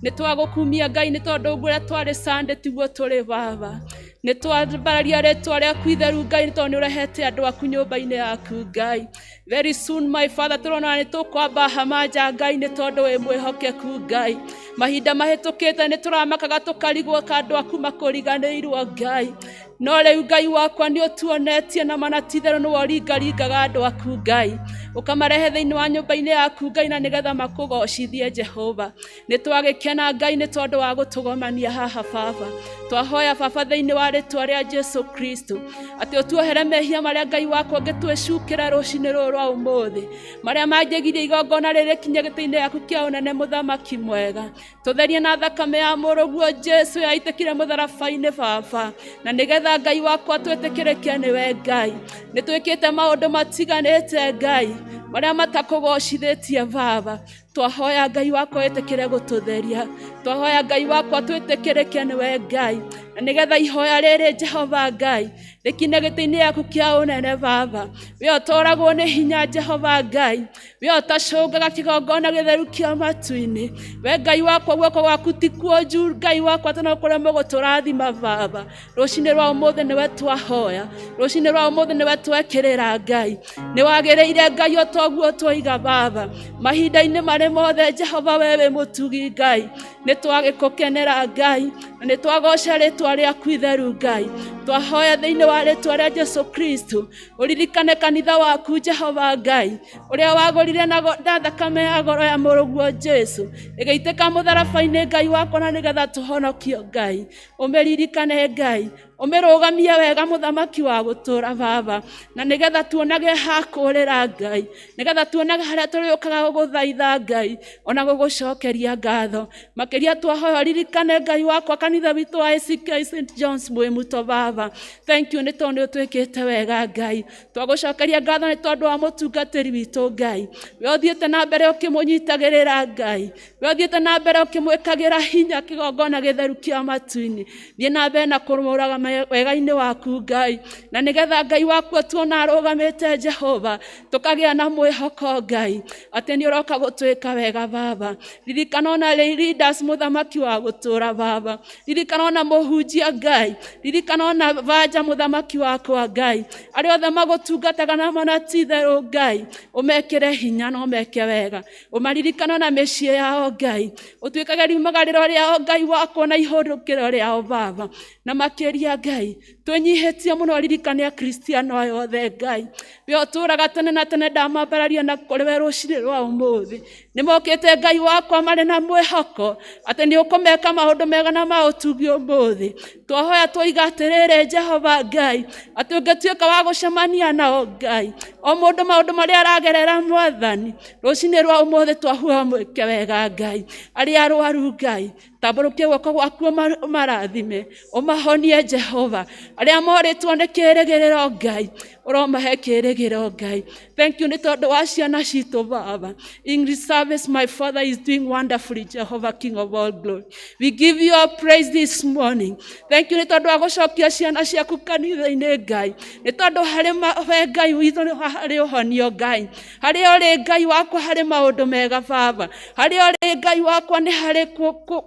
nĩ twagũkumia Ngai nĩ tondũ ũguo ũrĩa twarĩ Sunday tiguo tũrĩ baba Nĩ twambararia rĩtwa rĩaku itheru Ngai, nĩ tondũ nĩ ũrehete andũ aku nyũmba-inĩ yaku Ngai. Very soon my Father, tũrona nĩ tũkwamba hama nja Ngai, nĩ tondũ wĩ mwĩhokeku Ngai. Mahinda mahĩtũkĩte nĩ tũramakaga tũkarigwo ka andũ aku makũriganĩirwo Ngai, no rĩu Ngai wakwa nĩ ũtuonetie na mana ti itherũ nĩwe ũringaringaga andũ aku Ngai, ũkamarehe thĩinĩ wa nyũmba-inĩ yaku Ngai, na nĩgetha makũgocithie Jehova. Nĩ twagĩkena Ngai nĩ tondũ wa gũtũgomania haha Baba. Twahoya Baba thĩinĩ wa rĩtwa rĩa Jesu Kristo atĩ ũtuohere mehia marĩa Ngai wakwa ũngĩtwĩcukĩra rũcinĩ rũrũ rwa ũmũthĩ, marĩa mangĩgiria igongona rĩrĩ kinye gĩtĩ-inĩ gĩaku kĩa ũnene. Mũthamaki mwega, tũtherie na thakame ya mũrũguo Jesu yaitĩkire mũtharaba-inĩ Baba, na nĩgetha Ngai wakwa twĩtĩkĩrĩke nĩwe Ngai. Nĩ twĩkĩte maũndũ matiganĩte Ngai marĩa matakũgocithĩtie Baba. Twahoya Ngai wakwa wĩtĩkĩre gũtũtheria, twahoya Ngai wakwa twĩtĩkĩrĩke nĩwe Ngai, na nĩgetha ihoya rĩrĩ Jehova Ngai rĩkinye gĩtĩ-inĩ gĩaku kĩa ũnene Baba. We ũtoragwo nĩ hinya Jehova Ngai, we ũtacũngaga kĩgongona gĩtheru kĩa matu-inĩ, we Ngai wakwa guoko gwaku ti kuonju Ngai wakwa, atĩ no kũremwo gũtũrathima Baba. Rũcinĩ rwa ũmũthĩ nĩwe twahoya, rũcinĩ rwa ũmũthĩ nĩwe twekĩrĩra Ngai. Nĩ wagĩrĩire Ngai o toguo twoiga Baba, mahinda-inĩ marĩ mothe Jehova we wĩ mũtugi Ngai. Nĩ twagĩkũkenera Ngai, na nĩ twagoca rĩtwa rĩaku itheru Ngai. Twahoya thĩinĩ wa rĩtwa rĩa Jesu Kristo ũririkane kanitha waku Jehova Ngai, ũrĩa wagũrire na thakame ya goro ya mũrũguo Jesu ĩgĩitĩka mũtharaba-inĩ Ngai wakwa, na nĩgetha tũhonokio Ngai. Ũmĩririkane Ngai, ũmĩrũgamie wega mũthamaki wa gũtũra Baba, na nĩgetha tuonage ha kũrĩra Ngai, nĩgetha tuonage harĩa tũrĩũkaga gũgũthaitha Ngai ona gũgũcokeria ngatho makĩria. Twahoya ririkane Ngai wakwa kanitha witũ wa ACK St John's Mwĩmuto Baba. Thank you nĩ tondũ nĩ ũtwĩkĩte wega Ngai. Twagũcokeria ngatho nĩ tondũ wa mũtungatĩri witũ Ngai, we ũthiĩte na mbere ũkĩmũnyitagĩrĩra Ngai, we ũthiĩte na mbere ũkĩmwĩkagĩra hinya kĩgongona gĩtheru kĩa matu-inĩ. Thiĩ na mbere na kũmũraga wega-inĩ waku Ngai, na nĩgetha Ngai waku tuona arũgamĩte Jehova, tũkagĩa na mwĩhoko Ngai atĩ nĩ ũroka gũtwĩka wega Baba. Ririkana ona leaders mũthamaki wa gũtũra Baba, ririkana ona mũhunjia Ngai, ririkana ona banja mũthamaki wakwa Ngai, arĩa othe magũtungataga na mana ti itherũ Ngai, ũmekĩre hinya na ũmeke wega. Ũmaririkana na mĩciĩ yao Ngai, ũtuĩkage riumagarĩro rĩao Ngai wakwa na ihũrũkĩro rĩao Baba. Na makĩria Ngai twĩnyihĩtie mũno, ririkane akristiano aya othe Ngai, we ũtũũraga tene na tene, ndamambararia na kũrĩ we rũcinĩ rwa ũmũthĩ. Nĩ mokĩte Ngai wakwa marĩ na mwĩhoko atĩ nĩ ũkũmeka maũndũ mega na ma ũtugi ũmũthĩ. Twahoya twoiga atĩrĩrĩ Jehova Ngai, atĩ ũngĩtuĩka wa gũcemania nao Ngai, o mũndũ maũndũ marĩa aragerera Mwathani, rũcinĩ rwa ũmũthĩ twahuha mwĩke wega Ngai. Arĩa arwaru Ngai, tambũrũkia guoko gwaku ũmarathime, ũmahonie Jehova. Arĩa morĩtwo nĩ kĩrĩgĩrĩro Ngai, ũromahe kĩrĩgĩrĩro Ngai. Thank you nĩ tondũ wa ciana citũ Baba. English service, my Father is doing wonderfully. Jehovah King of all glory, we give you all praise this morning. Thank you nĩ tondũ wa gũcokia ciana ciaku kanitha-inĩ Ngai, nĩ tondũ harĩ we Ngai witũ nĩ harĩ ũhonio Ngai, harĩa ũrĩ Ngai wakwa harĩ maũndũ mega Baba, harĩa ũrĩ Ngai wakwa nĩ harĩ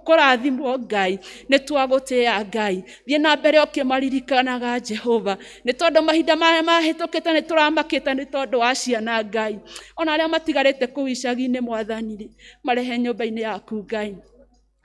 kũrathimwo Ngai. Nĩ twagũtĩĩa Ngai, thiĩ na mbere ũkĩmaririkanaga Jehova, nĩ tondũ mahinda marĩa mahĩtũkĩte nĩ tũramakĩte nĩ tondũ wa ciana Ngai, ona arĩa matigarĩte kũu icagi-inĩ Mwathani, marehe nyũmba-inĩ yaku Ngai,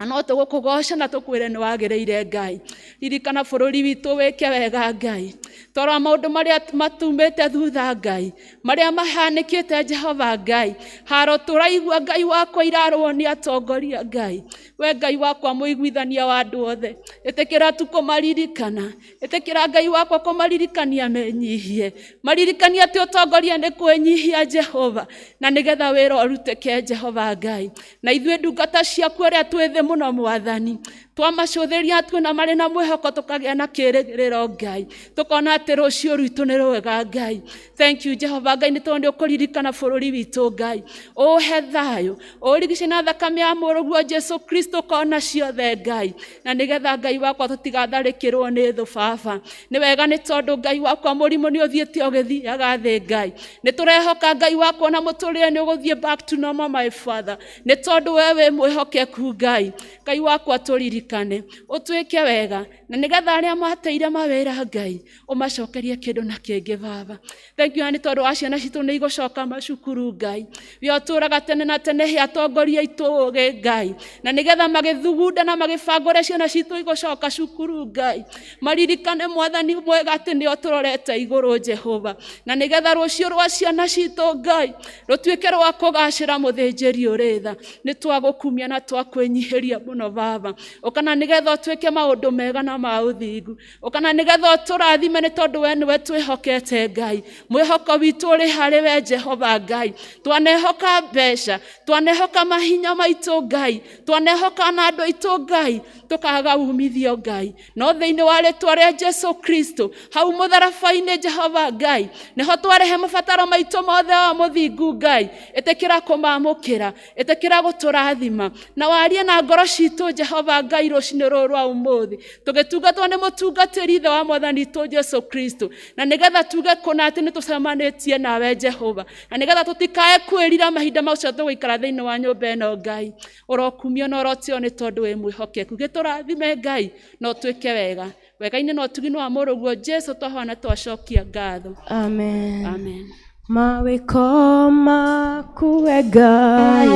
na no tũgũkũgoca na tũkwĩre nĩ wagĩrĩire Ngai. Ririkana bũrũri witũ wĩke wega Ngai, twarora maũndũ marĩa matumĩte thutha Ngai, marĩa mahanĩkĩte Jehova Ngai, haro tũraigua Ngai wakwa irarũo nĩ atongoria Ngai. We Ngai wakwa mũiguithania wa andũ othe, ĩtĩkĩra tu kũmaririkana, ĩtĩkĩra Ngai wakwa kũmaririkania menyihie, maririkania atĩ ũtongoria nĩ kwĩnyihia Jehova, na nĩgetha wĩra ũrutĩke Jehova Ngai. Na ithuĩ ndungata ciaku arĩa twĩ thĩ mũno Mwathani, twamacũthĩria tuona marĩ na mwĩhoko, tũkagĩa na kĩrĩgĩrĩro Ngai, tũkona atĩ rũciũ rwitũ nĩ rwega Ngai. Thank you Jehova Ngai nĩ tondũ nĩ ũkũririkana bũrũri witũ Ngai, ũũhe thayũ, ũũrigice na thakame ya mũrũguo Jesu Kristo kona ciothe Ngai, na nĩgetha Ngai wakwa tũtigatharĩkĩrwo nĩ thũ Baba. Nĩ wega nĩ tondũ Ngai wakwa mũrimũ nĩ ũthiĩte ũgĩthiaga thĩ Ngai, nĩ tũrehoka Ngai wakwa na mũtũrĩre nĩ ũgũthiĩ back to normal my Father, nĩ tondũ we wĩ mwĩhokeku Ngai. Ngai wakwa tũririkane. ũtũririkane, ũtwĩke wega, na nĩgetha arĩa mateire mawĩra Ngai ũmacokerie kĩndũ na kĩngĩ Baba. Thank you nĩ tondũ wa ciana citũ nĩ igũcoka macukuru Ngai. We ũtũũraga tene na tene, he atongoria aitũ ũũgĩ Ngai, na nĩgetha magĩthugunda na magĩbanga ũrĩa ciana citũ igũcoka cukuru Ngai, maririkane Mwathani mwega atĩ nĩ ũtũrorete igũrũ Jehova, na nĩgetha rũciũ rwa ciana citũ Ngai rũtuĩke rwa kũgacĩra mũthĩnjĩri ũrĩ tha. Nĩ twagũkumia na twakwĩnyihĩria mũno Baba, ũkana nĩgetha ũtuĩke maũndũ mega na ma ũthingu, ũkana nĩgetha ũtũrathime nĩ tondũ we nĩwe twĩhokete Ngai. Mwĩhoko witũ ũrĩ harĩ we Jehova Ngai. Twanehoka mbeca, twanehoka mahinya maitũ Ngai, twanehoka na andũ aitũ Ngai, tũkaga umithio Ngai, no thĩinĩ wa rĩtwa rĩa Jesu Kristo hau mũtharaba-inĩ Jehova Ngai nĩho twarehe mabataro maitũ mothe wa mũthingu Ngai. Ĩtĩkĩra kũmamũkĩra, ĩtĩkĩra gũtũrathima, na warie na ngoro citũ Jehova Ngai rũcinĩ rũrũ rwa ũmũthĩ, tũgĩtungatwo nĩ mũtungatĩri ithe wa Mwathani witũ Jesu Kristo, na nĩgetha tuge kũna atĩ nĩ tũcemanĩtie nawe Jehova, na nĩgetha tũtikae kwĩrira mahinda macio tũgũikara thĩinĩ wa nyũmba ĩno Ngai. Ũrokumio na ũrotĩo nĩ tondũ wĩ mwĩhokeku. Gĩtũrathime Ngai na ũtwĩke wega wega-inĩ na ũtugi-inĩ wa mũrũguo Jesu twahona twacokia ngatho. Amen. Amen. Mawĩko maku we Ngai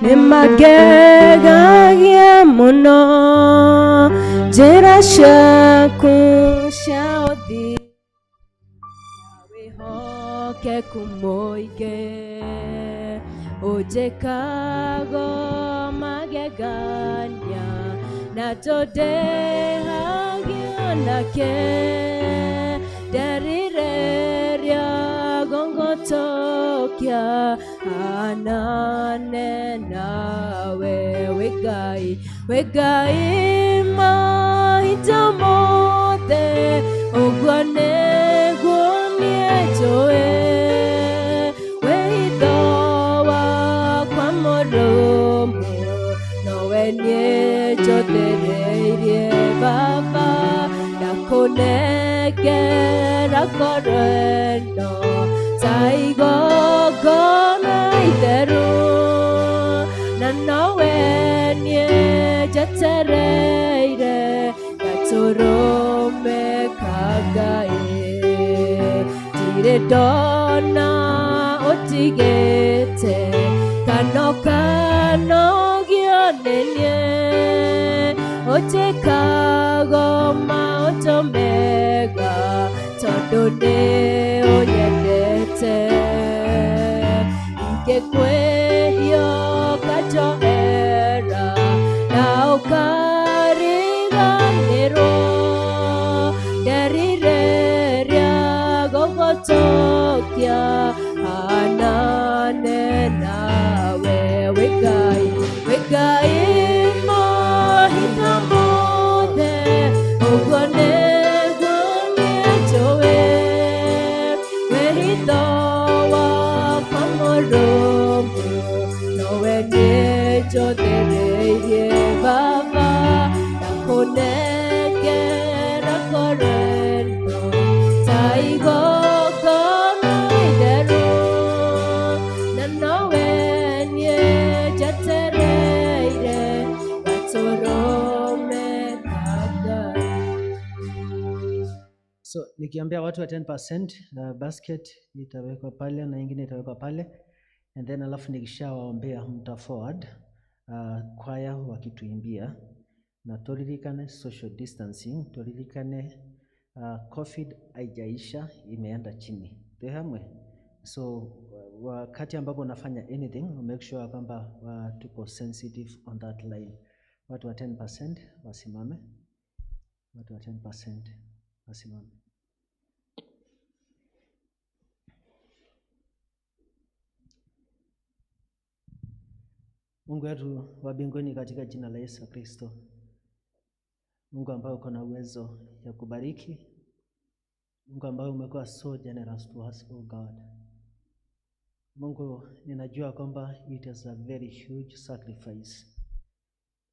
nĩ magegagia mũno, njĩra ciaku cia ũthingu wĩhokeku mũingĩ, ũnjĩkago magegania na tũndehagio nake, nderirĩria gũgũtũkia hanane nawe wĩ Ngai, wĩ Ngai mahinda mothe, ũguo nĩguo niĩ njũĩ, wĩitho wakwa mũrũmu nowe niĩ njũthĩrĩirie Baba, ndakũnengera ngoro ĩno ta igongona itheru, na nowe niĩ njetereire gatũrũme ka Ngai. Ndirĩ ndona ũtigĩte kana ũkanogio nĩ niĩ, ũnjĩkago maũndũ mega tondũ nĩ ũnyendete. Ingĩkwĩhia ũkanjohera na ũkariganĩrwo, nderirĩria gũgũtũkia hanane nawe wĩ Ngai, wĩ Ngai mahinda mothe, ũguo nĩguo niĩ njũĩ, wĩhitho wakwa mũrũmu nowe niĩ njũthĩrĩirie Baba, ndakũnengera ngoro ĩno ta igongona itheru, na nowe niĩ njetereire gatũrũme ka Ngai. So nikiambia watu wa 10%, basket itawekwa pale na ingine itawekwa pale, and then alafu nikishawaombea mta forward kwaya wakituimbia, na turirikane social distancing, turirikane COVID haijaisha, imeenda chini. Tuwe hamwe. So wakati ambapo unafanya anything, make sure kwamba tuko sensitive on that line. Watu wa 10% wasimame. Watu wa 10% wasimame. Mungu wetu wa mbinguni, katika jina la Yesu Kristo, Mungu ambaye uko na uwezo ya kubariki, Mungu ambaye umekuwa so generous to us, oh God. Mungu, ninajua kwamba it is a very huge sacrifice.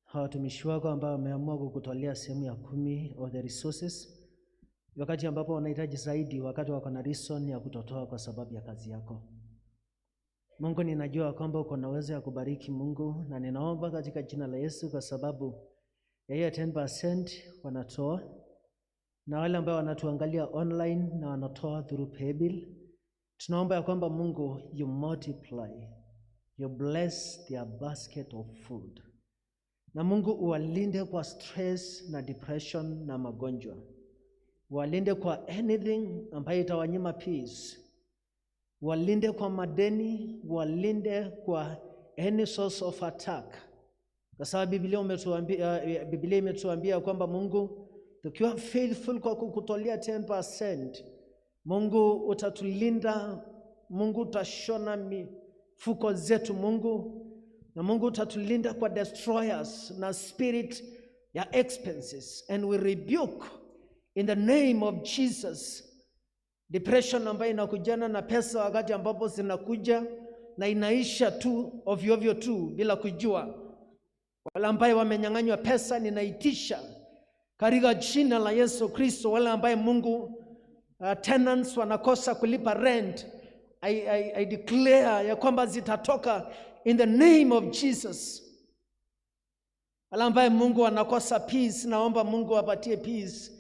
Hawa watumishi wako ambao wameamua kukutolea sehemu ya 10 of the resources, wakati ambapo wanahitaji zaidi, wakati wako na reason ya kutotoa kwa sababu ya kazi yako. Mungu, ninajua kwamba uko na uwezo ya kubariki Mungu, na ninaomba katika jina la Yesu, kwa sababu ya hiyo 10% wanatoa, na wale ambao wanatuangalia online na wanatoa through paybill, tunaomba ya kwamba Mungu you multiply, you bless their basket of food, na Mungu uwalinde kwa stress na depression na magonjwa, uwalinde kwa anything ambayo itawanyima peace, walinde kwa madeni, walinde kwa any source of attack, kwa sababu Biblia imetuambia kwamba Mungu tukiwa faithful kwa kukutolea 10%, Mungu utatulinda, Mungu utashona mifuko zetu Mungu, na Mungu utatulinda kwa destroyers na spirit ya expenses, and we rebuke in the name of Jesus depression ambayo inakujana na pesa wakati ambapo zinakuja na inaisha tu ovyo ovyo tu bila kujua. Wale ambaye wamenyang'anywa pesa ninaitisha katika jina la Yesu Kristo. Wale ambaye Mungu tenants wanakosa kulipa rent, I declare ya kwamba zitatoka in the name of Jesus. Wale ambaye Mungu wanakosa peace, naomba Mungu apatie peace.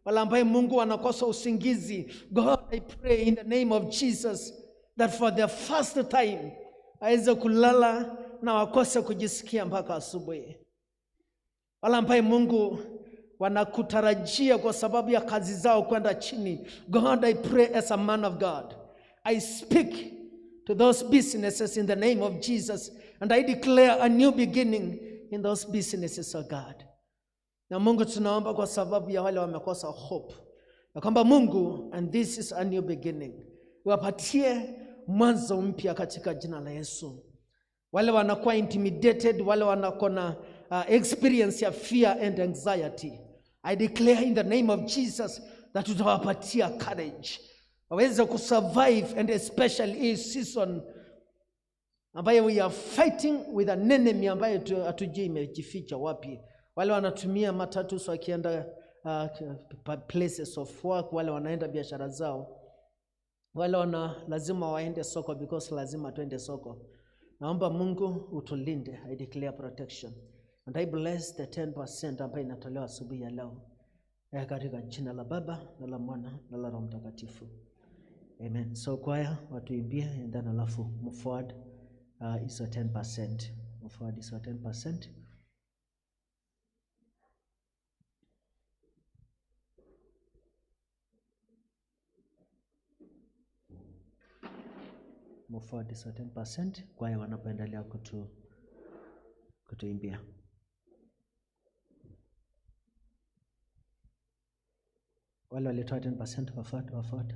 Wale ambaye Mungu wanakosa usingizi, God, I pray in the name of Jesus that for the first time aweze kulala na wakose kujisikia mpaka asubuhi. Wale ambaye Mungu wanakutarajia kwa sababu ya kazi zao kwenda chini, God, I pray as a man of God, I speak to those businesses in the name of Jesus, and I declare a new beginning in those businesses, oh God. Na Mungu tunaomba kwa sababu ya wale wamekosa hope, ya kwamba Mungu, and this is a new beginning, wapatie mwanzo mpya katika jina la Yesu. Wale wanakuwa intimidated, wale wanakuwa na experience ya fear and anxiety, I declare in the name of Jesus that utawapatia courage waweze kusurvive, and especially hii season ambayo we are fighting with an enemy ambayo hatujui imejificha wapi. Wale wanatumia matatu wakienda places of work, wale wanaenda biashara zao, wale wana lazima waende soko because lazima tuende soko. Naomba Mungu utulinde. I declare protection and I bless the 10% ambayo inatolewa asubuhi ya leo, katika jina la Baba na la Mwana na la Roho Mtakatifu. Amen. So choir watuimbie, and then alafu move forward is a 10%. Move forward is a 10%. Move forward is a 10%. Choir wanapoendelea kutuimbia. Wale walitoa 10% wafuate.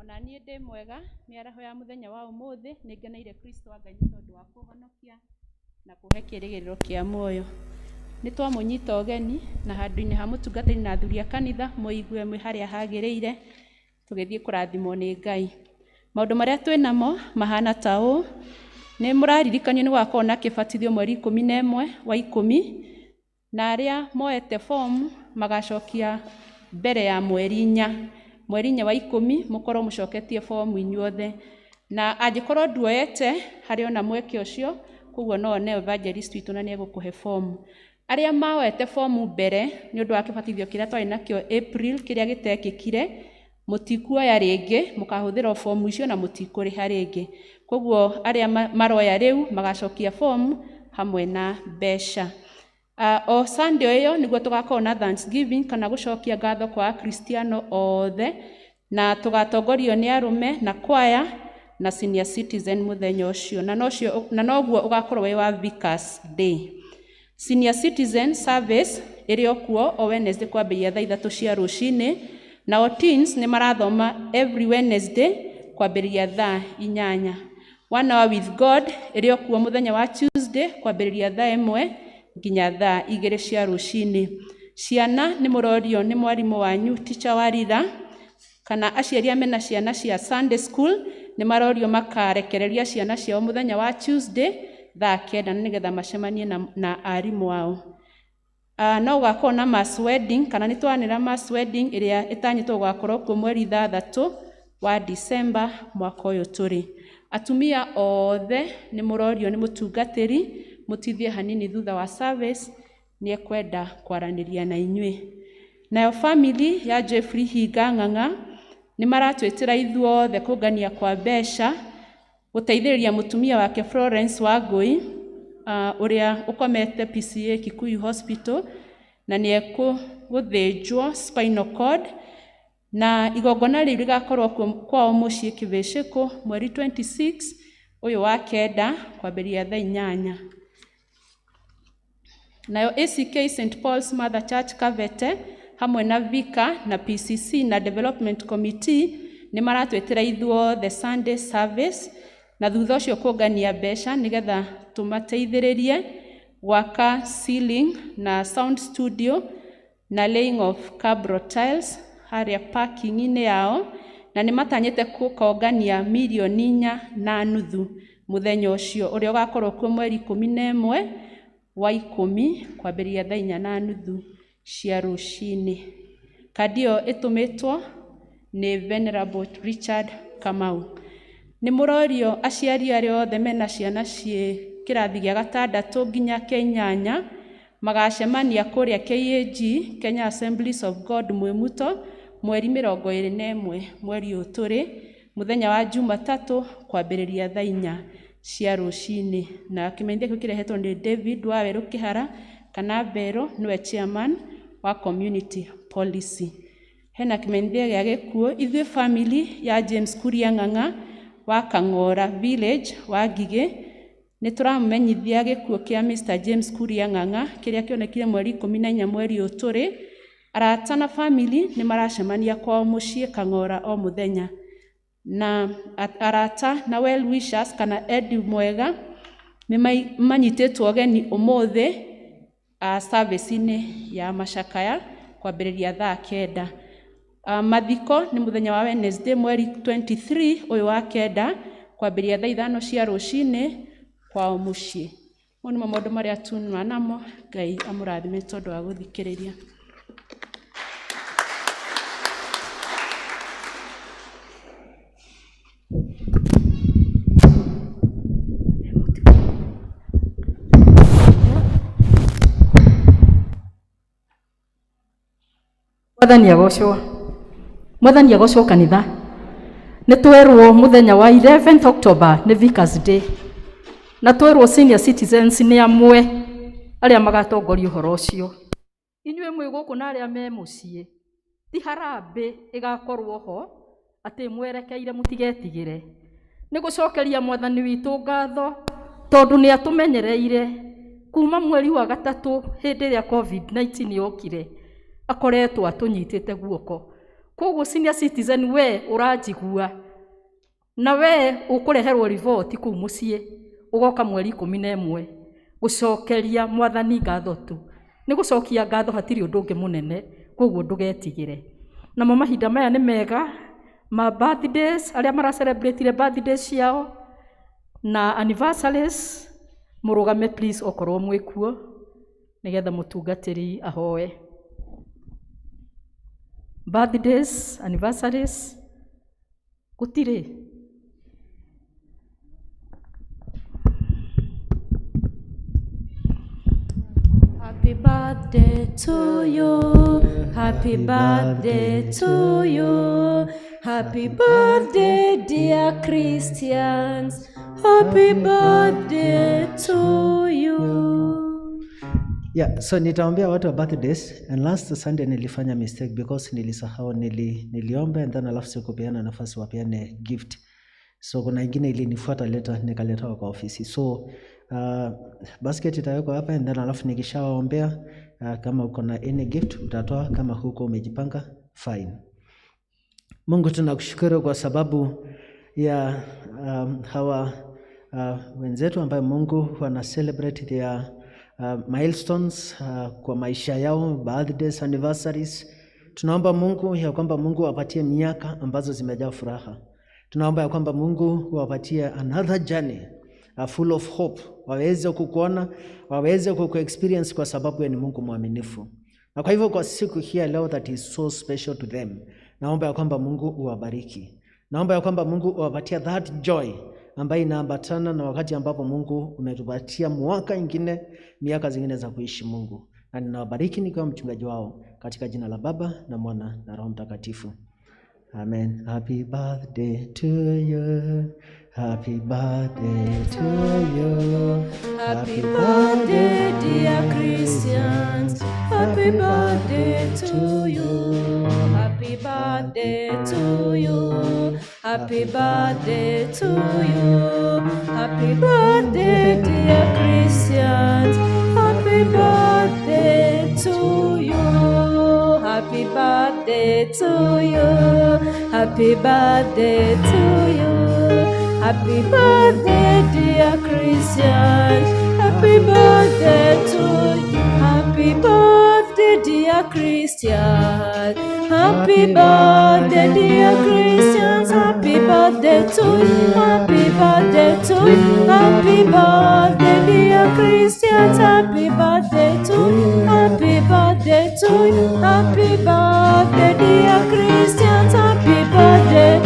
Ona niĩ ndĩ mwega. Mĩaraho ya mũthenya wa ũmũthĩ, nĩ ngeneire Kristo wa Ngai nĩ tondũ wa kũhonokia na kũhe kĩĩrĩgĩrĩro kĩa muoyo. Nĩ twamũnyita ũgeni na handũ-inĩ ha mũtungatĩri na athuri a kanitha, mũigue mwĩ harĩa hagĩrĩire, tũgĩthiĩ kũrathimwo nĩ Ngai. Maũndũ marĩa twĩ namo mahana ta ũũ: nĩ mũraririkanio nĩ gũgakorwo na kĩbatithio mweri 11 wa 10, na arĩa moete fomu magacokia mbere ya mweri 4, mweri 4 wa 10, mũkorwo mũcoketie fomu inyuothe. Na angĩkorwo nduoete, harĩ ona mweke ũcio, koguo no one evangelist witũ na nĩ egũkũhe fomu. Arĩa maoete fomu mbere nĩ ũndũ wa kĩbatithio kĩrĩa twarĩ nakĩo April, kĩrĩa gĩtekĩkire, mũtikuoya rĩngĩ, mũkahũthĩra fomu icio na mũtikũrĩha rĩngĩ. Koguo arĩa maroya rĩu magacokia fomu hamwe na mbeca. O Sunday ĩyo nĩguo tũgakorwo na Thanksgiving, kana gũcokia ngatho kwa Akristiano othe, na tũgatongorio nĩ arũme na kwaya na senior citizen mũthenya ũcio, na noguo ũgakorwo wĩ wa Vicars Day. Senior citizen service ĩrĩ o kuo o Wednesday kwambĩrĩria thaa 3 cia rũcinĩ, nao teens nĩ marathoma every Wednesday kwambĩrĩria thaa 8. One Hour with God ĩrĩ o kuo mũthenya wa Tuesday kwambĩrĩria thaa 1 nginya thaa 2 cia rũcinĩ. Ciana nĩ mũrorio nĩ mwarimũ wanyu teacher Warira, kana aciari mena ciana cia Sunday school nĩ marorio makarekereria ciana ciao mũthenya wa Tuesday thaa 9, nĩgetha macemanie na arimũ ao. No gũgakorwo na mass wedding, kana nĩ twanĩra mass wedding ĩrĩa ĩtanyĩtwo gũgakorwo kuo mweri 6 wa December mwaka ũyũ tũrĩ. Atumia othe nĩ mũrorio nĩ mũtungatĩri mũtithie hanini thutha wa service, nĩ ekwenda kwaranĩria na inyuĩ. Nayo family ya Jeffrey Hinga Ng'ang'a nĩ maratwĩtĩra ithuothe kũngania kwa mbeca gũteithĩrĩria mũtumia wake Florence Wangũi, ũrĩa ũkomete PCA Kikuyu Hospital, na nĩ ekũgũthĩnjwo spinal cord, na igongona rĩu rĩgakorwo kwao mũciĩ Kĩbĩcĩkũ mweri 26 ũyũ wa 9 kwambĩrĩria thaa 8. Nayo ACK St Paul's Mother Church Kabete hamwe na Vika na PCC na Development Committee nĩ maratwĩtĩra ithuothe Sunday service, na thutha ũcio kũngania mbeca nĩgetha tũmateithĩrĩrie gwaka ceiling na sound studio na laying of cabro tiles harĩa parking-inĩ yao, na nĩ matanyĩte gũkongania mirioni 4.5 mũthenya ũcio ũrĩa ũgakorwo kuo mweri 11 wa 10 kwambĩrĩria thaa 4:30 cia rũcinĩ. Kandi ĩyo ĩtũmĩtwo nĩ Venerable Richard Kamau. Nĩ mũrorio aciari arĩa othe mena ciana ciĩ kĩrathi gĩa 6 nginya kĩa 8 magacemania kũrĩa KAG, Kenya Assemblies of God Mwĩmuto, mweri 21 mweri ũyũ tũrĩ, mũthenya wa Jumatatũ kwambĩrĩria thaa 4 cia rũcinĩ. Na kĩmenyithia kĩu kĩrehetwo nĩ David Wawerũ Kĩhara kana Mbero, nĩwe chairman wa community policy. Hena kĩmenyithia gĩa gĩkuũ. Ithuĩ family ya James Kuria Ng'ang'a wa Kang'ora village wa Ngigĩ nĩ tũramũmenyithia gĩkuũ kĩa Mr James Kuria Ng'ang'a kĩrĩa kĩonekire mweri 14 mweri ũyũ tũrĩ. Arata na family nĩ maracemania kwao mũciĩ Kang'ora o mũthenya, na arata na well wishers kana Eddie Mwega nĩ manyitĩtwo ũgeni ũmũthĩ service-inĩ ya macakaya kwambĩrĩria thaa 9. Mathiko nĩ mũthenya wa Wednesday mweri 23 ũyũ wa 9 kwambĩrĩria thaa 5 cia rũcinĩ kwao mũciĩ. Mau nĩmo maũndũ marĩa tunwa namo. Ngai amũrathime tondũ wa gũthikĩrĩria. Mwathani agocwo. Mwathani agocwo kanitha. Nĩ twerwo mũthenya wa 11th October nĩ Vicars Day. Na twerwo senior citizens nĩ amwe arĩa magatongoria ũhoro ũcio. Inyuĩ mwĩ gũkũ na arĩa me mũciĩ, ti harambĩ ĩgakorwo ho atĩ mwerekeire mũtigetigĩre. Nĩ gũcokeria Mwathani witũ ngatho tondũ nĩ atũmenyereire kuma mweri wa 3 hĩndĩ ĩrĩa COVID-19 yokire, akoretwo atũnyitĩte guoko. Koguo senior citizen, we ũranjigua na we ũkũreherwo riboti kũu mũciĩ, ũgoka mweri 11 gũcokeria mwathani ngatho tu. Nĩ gũcokia ngatho, hatirĩ ũndũ ũngĩ mũnene, koguo ndũgetigĩre. Namo mahinda maya nĩ mega ma birthdays, arĩa mara celebrate birthdays ciao na anniversaries, mũrũgame please okorwo mwĩkuo, nĩgetha mũtungatĩri ahoe. Birthdays, anniversaries, gũtirĩ. Happy birthday to you. Happy birthday to you. Happy birthday, dear Christians. Happy birthday to you. Yeah, so nitaombea watu wa birthdays, and last Sunday nilifanya mistake because nilisahau, niliomba and then alafu sikupeana nafasi wapeane gift. So kuna ingine ilinifuata later, nikaletewa kwa ofisi. So basket itawekwa hapa and then alafu nikishawaombea, kama uko na any gift utatoa, kama huko umejipanga, fine. Mungu, tunakushukuru kwa sababu ya hawa wenzetu ambayo Mungu wana celebrate their milestones kwa maisha yao, birthdays, anniversaries. Tunaomba Mungu ya kwamba Mungu awapatie miaka ambazo zimejaa furaha. Tunaomba ya kwamba Mungu wapatie another journey full of hope, waweze kukuona, waweze kukuexperience kwa sababu wewe ni Mungu mwaminifu. Na kwa hivyo kwa siku hii ya leo that is so special to them, naomba ya kwamba Mungu uwabariki. Naomba ya kwamba Mungu uwapatie that joy ambayo inaambatana na wakati ambapo Mungu umetupatia mwaka ingine, miaka zingine za kuishi Mungu. Na ninawabariki nikiwa mchungaji wao katika jina la Baba na Mwana na Roho Mtakatifu. Amen. Happy birthday to you. Happy birthday to you. Happy birthday, dear Christians. Happy birthday to you. Happy birthday to you. Happy birthday to you. Happy birthday, dear Christians. Happy birthday to you. Happy birthday to you. Happy birthday to you. Happy birthday, dear Christians. Happy birthday to you. Happy birthday, dear Christians. Happy birthday, dear Christians. Happy birthday to you. Happy birthday to you. Happy birthday, dear Christians. Happy birthday to you. Happy birthday to you. Happy birthday, dear Christians. Happy birthday.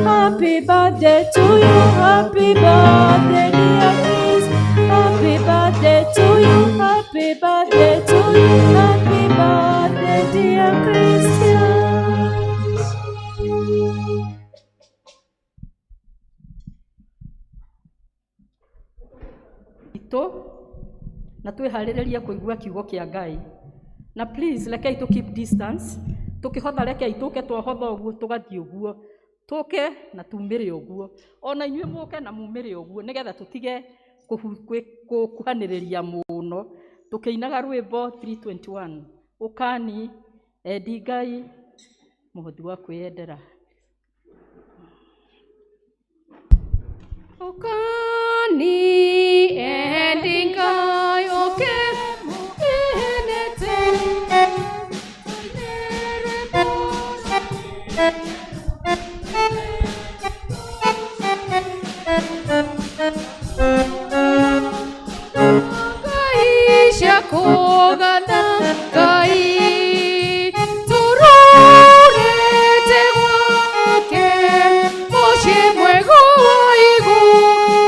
Happy birthday to you. Happy birthday, dear Chris. Happy birthday to you. Happy birthday to you. Happy birthday, dear Christians. Itũ na twĩharĩrĩrie kũigua kiugo kĩa Ngai. Na please rekei tũ keep distance, tũkĩhotha rekei tũke twahotha ũguo, tũgathiĩ ũguo, tũke na tumĩre ũguo, ona inyuĩ mũke na mumĩre ũguo, nĩgetha tũtige gũkuhanĩrĩria mũno. Tũkĩinaga rwĩmbo 321, ũkani endi Ngai mũhothi wa kwĩyendera. Ũkani endi Ngai, ũke mũkenete. Ngai cia kũgana Ngai tũrorete gwake mũciĩ mwega wa igũrũ.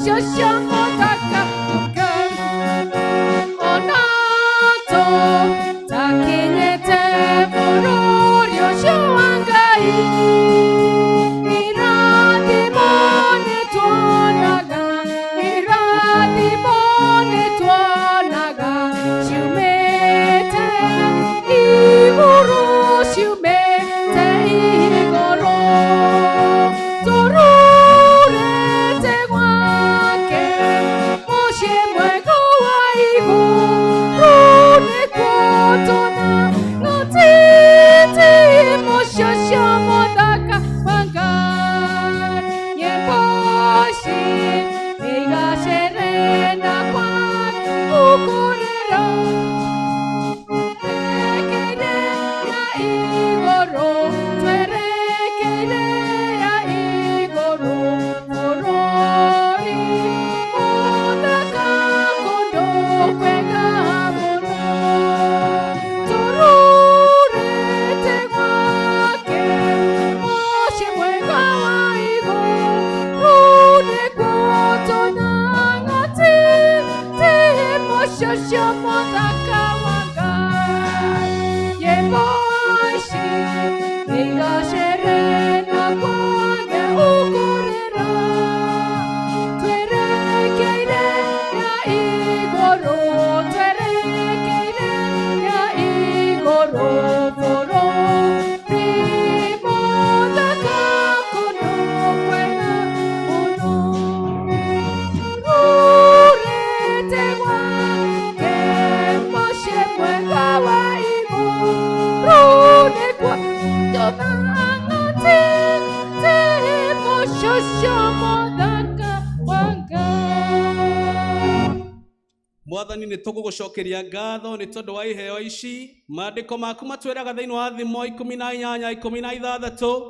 Mũciĩ ũcio mũthaka Ngai. Ona tũtakinyĩte bũrũri ũcio wa Ngai, irathimo nĩtuonaga, irathimo nĩtuonaga ciumĩte igũrũ, ciumĩte igũrũ. Tũrũrĩte gwake mũciĩ mwega wa igũrũ, nĩkuo tũnang'atĩte mũciĩ ũcio mũthaka wa Ngai. Nyĩmbo ici igacerena kwake ũkũrĩra twerekeire ya igũrũ, twerekeire ya igũrũ, bũrũri mũthaka, kũndũ kwega mũno. Tũrũrĩte gwake mũciĩ mwega wa igũrũ, nĩkuo tũnang'atĩte mũciĩ ũcio mũthaka wa Ngai. Nyĩmbo ici igacerena kwake ũkũrĩra, twerekeire ya igũrũ, twerekeire ya igũrũ, bũrũri mũthaka, kũndũ kwega mũno. Tũrũrĩte gwake mũciĩ mwega wa igũrũ, nĩkuo tũnang'atĩte mũciĩ ũcio mũthaka wa Ngai. Mwathani, nĩ tũgũgũcokeria ngatho nĩ tondũ wa iheo ici. Maandĩko maku matwĩraga thĩinĩ wa Thimo 18:16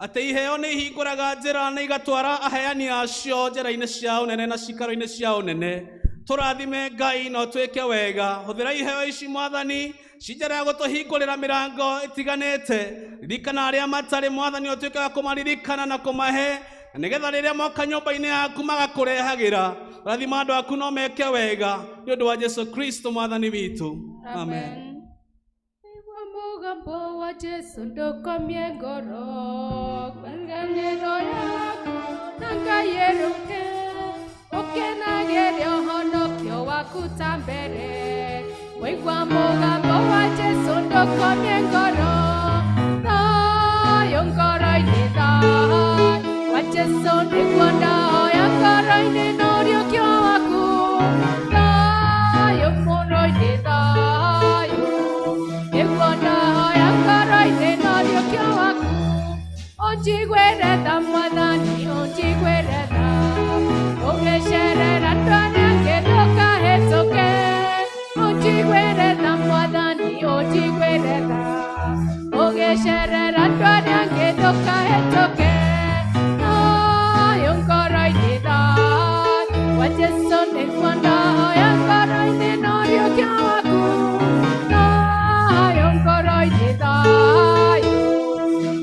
atĩ iheo nĩ ihingũraga njĩra na igatwara aheani acio njĩra-inĩ cia ũnene na cikaro-inĩ cia ũnene. Tũrathime Ngai na ũtwĩke wega. Hũthĩra iheo ici, Mwathani, ci njĩra ya gũtũhingũrĩra mĩrango ĩtiganĩte. Ririkana arĩa matarĩ, Mwathani, ũtuĩke wa kũmaririkana na kũmahe, na nĩgetha rĩrĩa moka nyũmba-inĩ yaku magakũrehagĩra. Rathima andũ aku no meke wega nĩ ũndũ wa Jesu Kristo Mwathani witũ, amen. Igua mũgambo wa Jesu, ndũkomie ngoro, ngwatanĩro yaku na Ngai ĩrũke, ũkenagĩre ũhonokio waku ta mbere. Waigua mũgambo wa Jesu, ndũkomie ngoro, thayũ ngoro-inĩ, thayũ wa Jesu nĩguo ndahoya ngoro-inĩ, na ũriũkio waku, thayũ ngoro-inĩ, thayũ nĩguo ndahoya ngoro-inĩ, na ũriũkio waku. Ũnjiguĩre tha, Mwathani, ũnjiguĩre tha, ũgĩcerera andũ arĩa angĩ ndũkahĩtũke. Ũnjiguĩre tha, Mwathani, ũnjiguĩre tha, ũgĩcerera andũ arĩa angĩ ndũkahĩtũke. Thayũ ngoro-inĩ, thayũ wa Jesu nĩguo ndahoya ngoro-inĩ, na ũriũkio waku, thayũ ngoro-inĩ, thayũ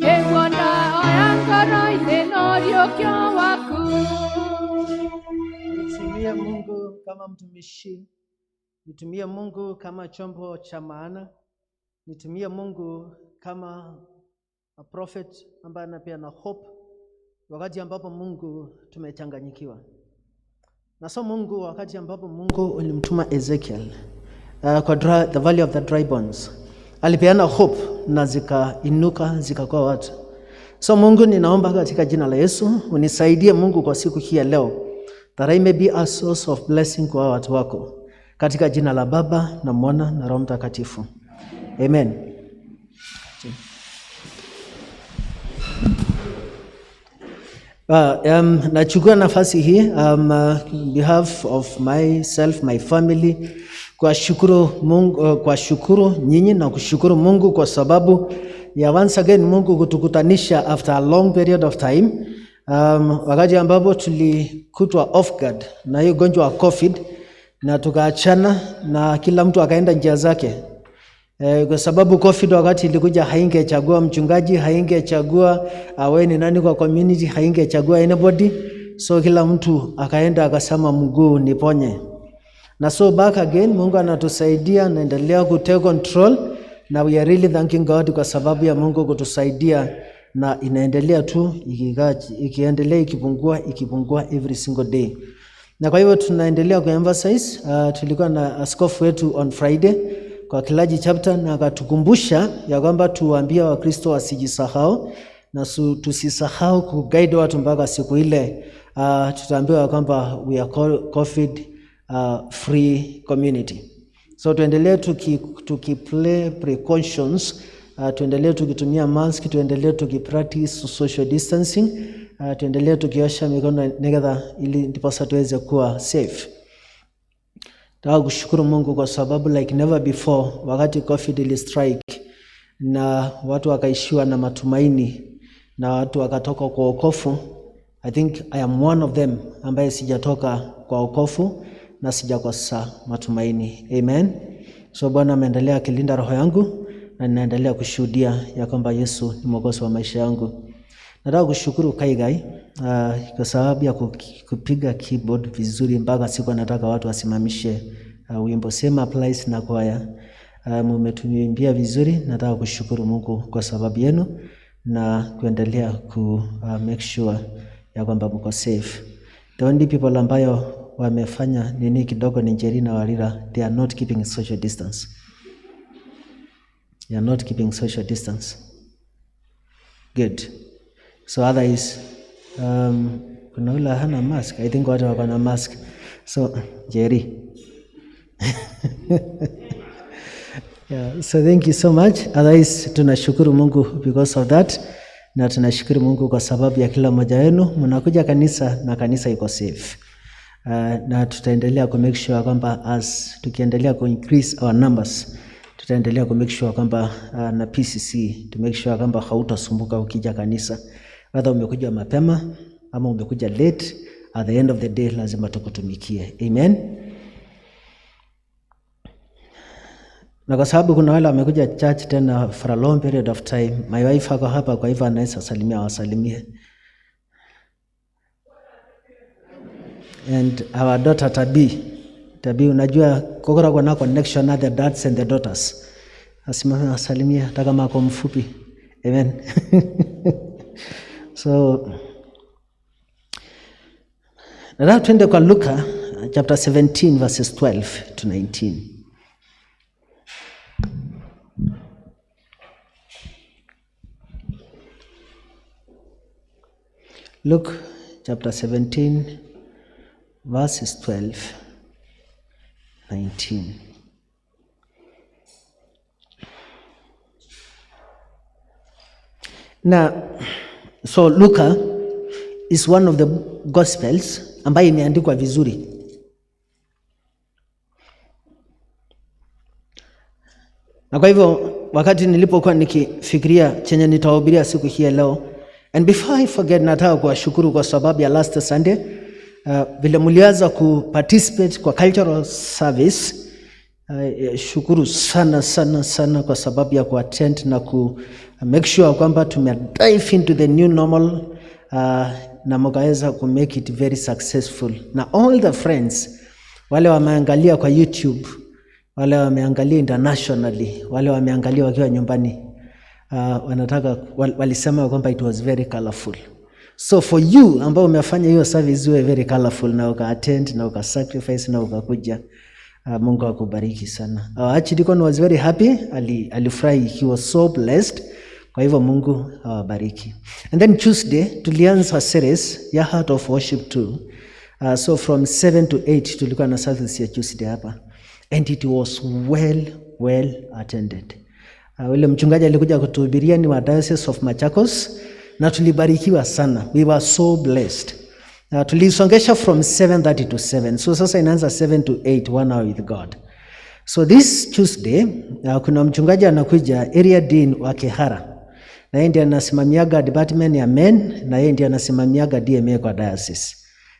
nĩguo ndahoya ngoro-inĩ, na ũriũkio waku. Nitumie Mungu kama mtumishi, nitumie Mungu kama chombo cha maana, nitumie Mungu kama a prophet ambaye anapeana hope wakati ambapo Mungu tumechanganyikiwa. Na so Mungu, wakati ambapo Mungu ulimtuma Ezekiel kwa the valley of the dry bones, alipeana hope na zikainuka zikakuwa watu. So Mungu, ninaomba katika jina la Yesu unisaidie Mungu kwa siku hii ya leo, that I may be a source of blessing kwa watu wako, katika jina la Baba na Mwana na Roho Mtakatifu, amen. Nachukua nafasi hii behalf of myself, my family, kwa shukuru Mungu, kwa shukuru nyinyi na kushukuru Mungu kwa sababu ya once again Mungu kutukutanisha after a long period of time, wakati ambapo tulikutwa off guard na hiyo ugonjwa wa COVID na tukaachana na kila mtu akaenda njia zake. Kwa sababu COVID wakati ilikuja haingechagua mchungaji, haingechagua wewe ni nani kwa community, haingechagua anybody. So kila mtu akaenda akasema mguu niponye. Na so back again, Mungu anatusaidia, naendelea ku take control, na we are really thanking God kwa sababu ya Mungu kutusaidia, na inaendelea tu ikiendelea ikipungua ikipungua every single day. Na kwa hivyo tunaendelea kuemphasize. Tulikuwa na askofu wetu on Friday kwa Kilaji chapter, na akatukumbusha ya kwamba tuwaambie Wakristo wasijisahau na tusisahau kuguide watu mpaka siku ile tutaambiwa kwamba we are COVID free community. So tuendelee tukiplay precautions, tuendelee tukitumia mask, tuendelee tukipractice social distancing, tuendelee tukiosha mikono together ili ndiposa tuweze kuwa safe. Nataka kushukuru Mungu kwa sababu like never before, wakati COVID ili strike na watu wakaishiwa na matumaini na watu wakatoka kwa wokovu, I think I am one of them ambaye sijatoka kwa wokovu na sijakosa matumaini. Amen. So Bwana ameendelea akilinda roho yangu na ninaendelea kushuhudia ya kwamba Yesu ni Mwokozi wa maisha yangu. Nataka kushukuru Kaigai kwa sababu ya kupiga keyboard vizuri mpaka siku nataka watu wasimamishe wimbo. Same applies na kwaya. Mmetuimbia vizuri. Nataka kushukuru Mungu kwa sababu yenu na kuendelea ku make sure ya kwamba mko safe. The only people ambayo wamefanya nini kidogo ni Njeri na Warira. They are not keeping social distance. They are not keeping social distance. Good. So otherwise, kuna ule hana mask. I think watu wako na mask. So Jerry. Yeah, so thank you so much. Otherwise, tunashukuru Mungu because of that. Na tunashukuru Mungu kwa sababu ya kila mmoja wenu mnakuja kanisa na kanisa iko safe. Na tutaendelea ku make sure kwamba as tukiendelea ku increase our numbers, tutaendelea ku make sure kwamba na PCC to make sure kwamba hautasumbuka ukija kanisa, whether umekuja mapema ama umekuja late, at the end of the day lazima tukutumikie. Amen. Na kwa sababu kuna wale wamekuja church tena for a long period of time, my wife ako hapa, kwa hivyo anaweza salimia, wasalimie. And our daughter Tabi. Tabi, unajua kokora kuna connection na the dads and the daughters. Asimame asalimie hata kama ako mfupi. Amen. So nataka tuende kwa Luka chapter 17 verses 12 to 19. Luke chapter 17 verses 12, 19. Na so Luka is one of the gospels ambayo imeandikwa vizuri. Na kwa hivyo wakati nilipokuwa nikifikiria chenye nitahubiria siku hii ya leo, and before I forget, nataka kuwashukuru kwa sababu ya last Sunday, vile mlianza ku participate kwa cultural service. Shukuru sana sana sana kwa sababu ya kuattend na ku make sure kwamba tume dive into the new normal, na mkaweza ku make it very successful. Na all the friends wale wameangalia kwa YouTube, wale wameangalia internationally, wale wameangalia wakiwa nyumbani, wanataka walisema kwamba it was very colorful. So for you ambao umefanya hiyo service iwe very colorful na uka attend na uka sacrifice na ukakuja, Mungu akubariki sana. Our archdeacon was very happy, alifurahi, he was so blessed. Kwa hivyo Mungu awabariki. And then Tuesday tulianza series ya Heart of Worship 2. So from 7 to 8 tulikuwa na service ya Tuesday hapa. And it was well attended. Ule mchungaji alikuja kutuhubiria ni wa Diocese of Machakos na tulibarikiwa sana. We were so blessed. Tulisongesha from 7:30 to 7. So sasa inaanza 7 to 8, 1 hour with God. So this Tuesday, kuna mchungaji anakuja, area dean wa Kehara. Na yeye ndiye anasimamiaga department ya men, na yeye ndiye anasimamiaga DMA kwa diocese.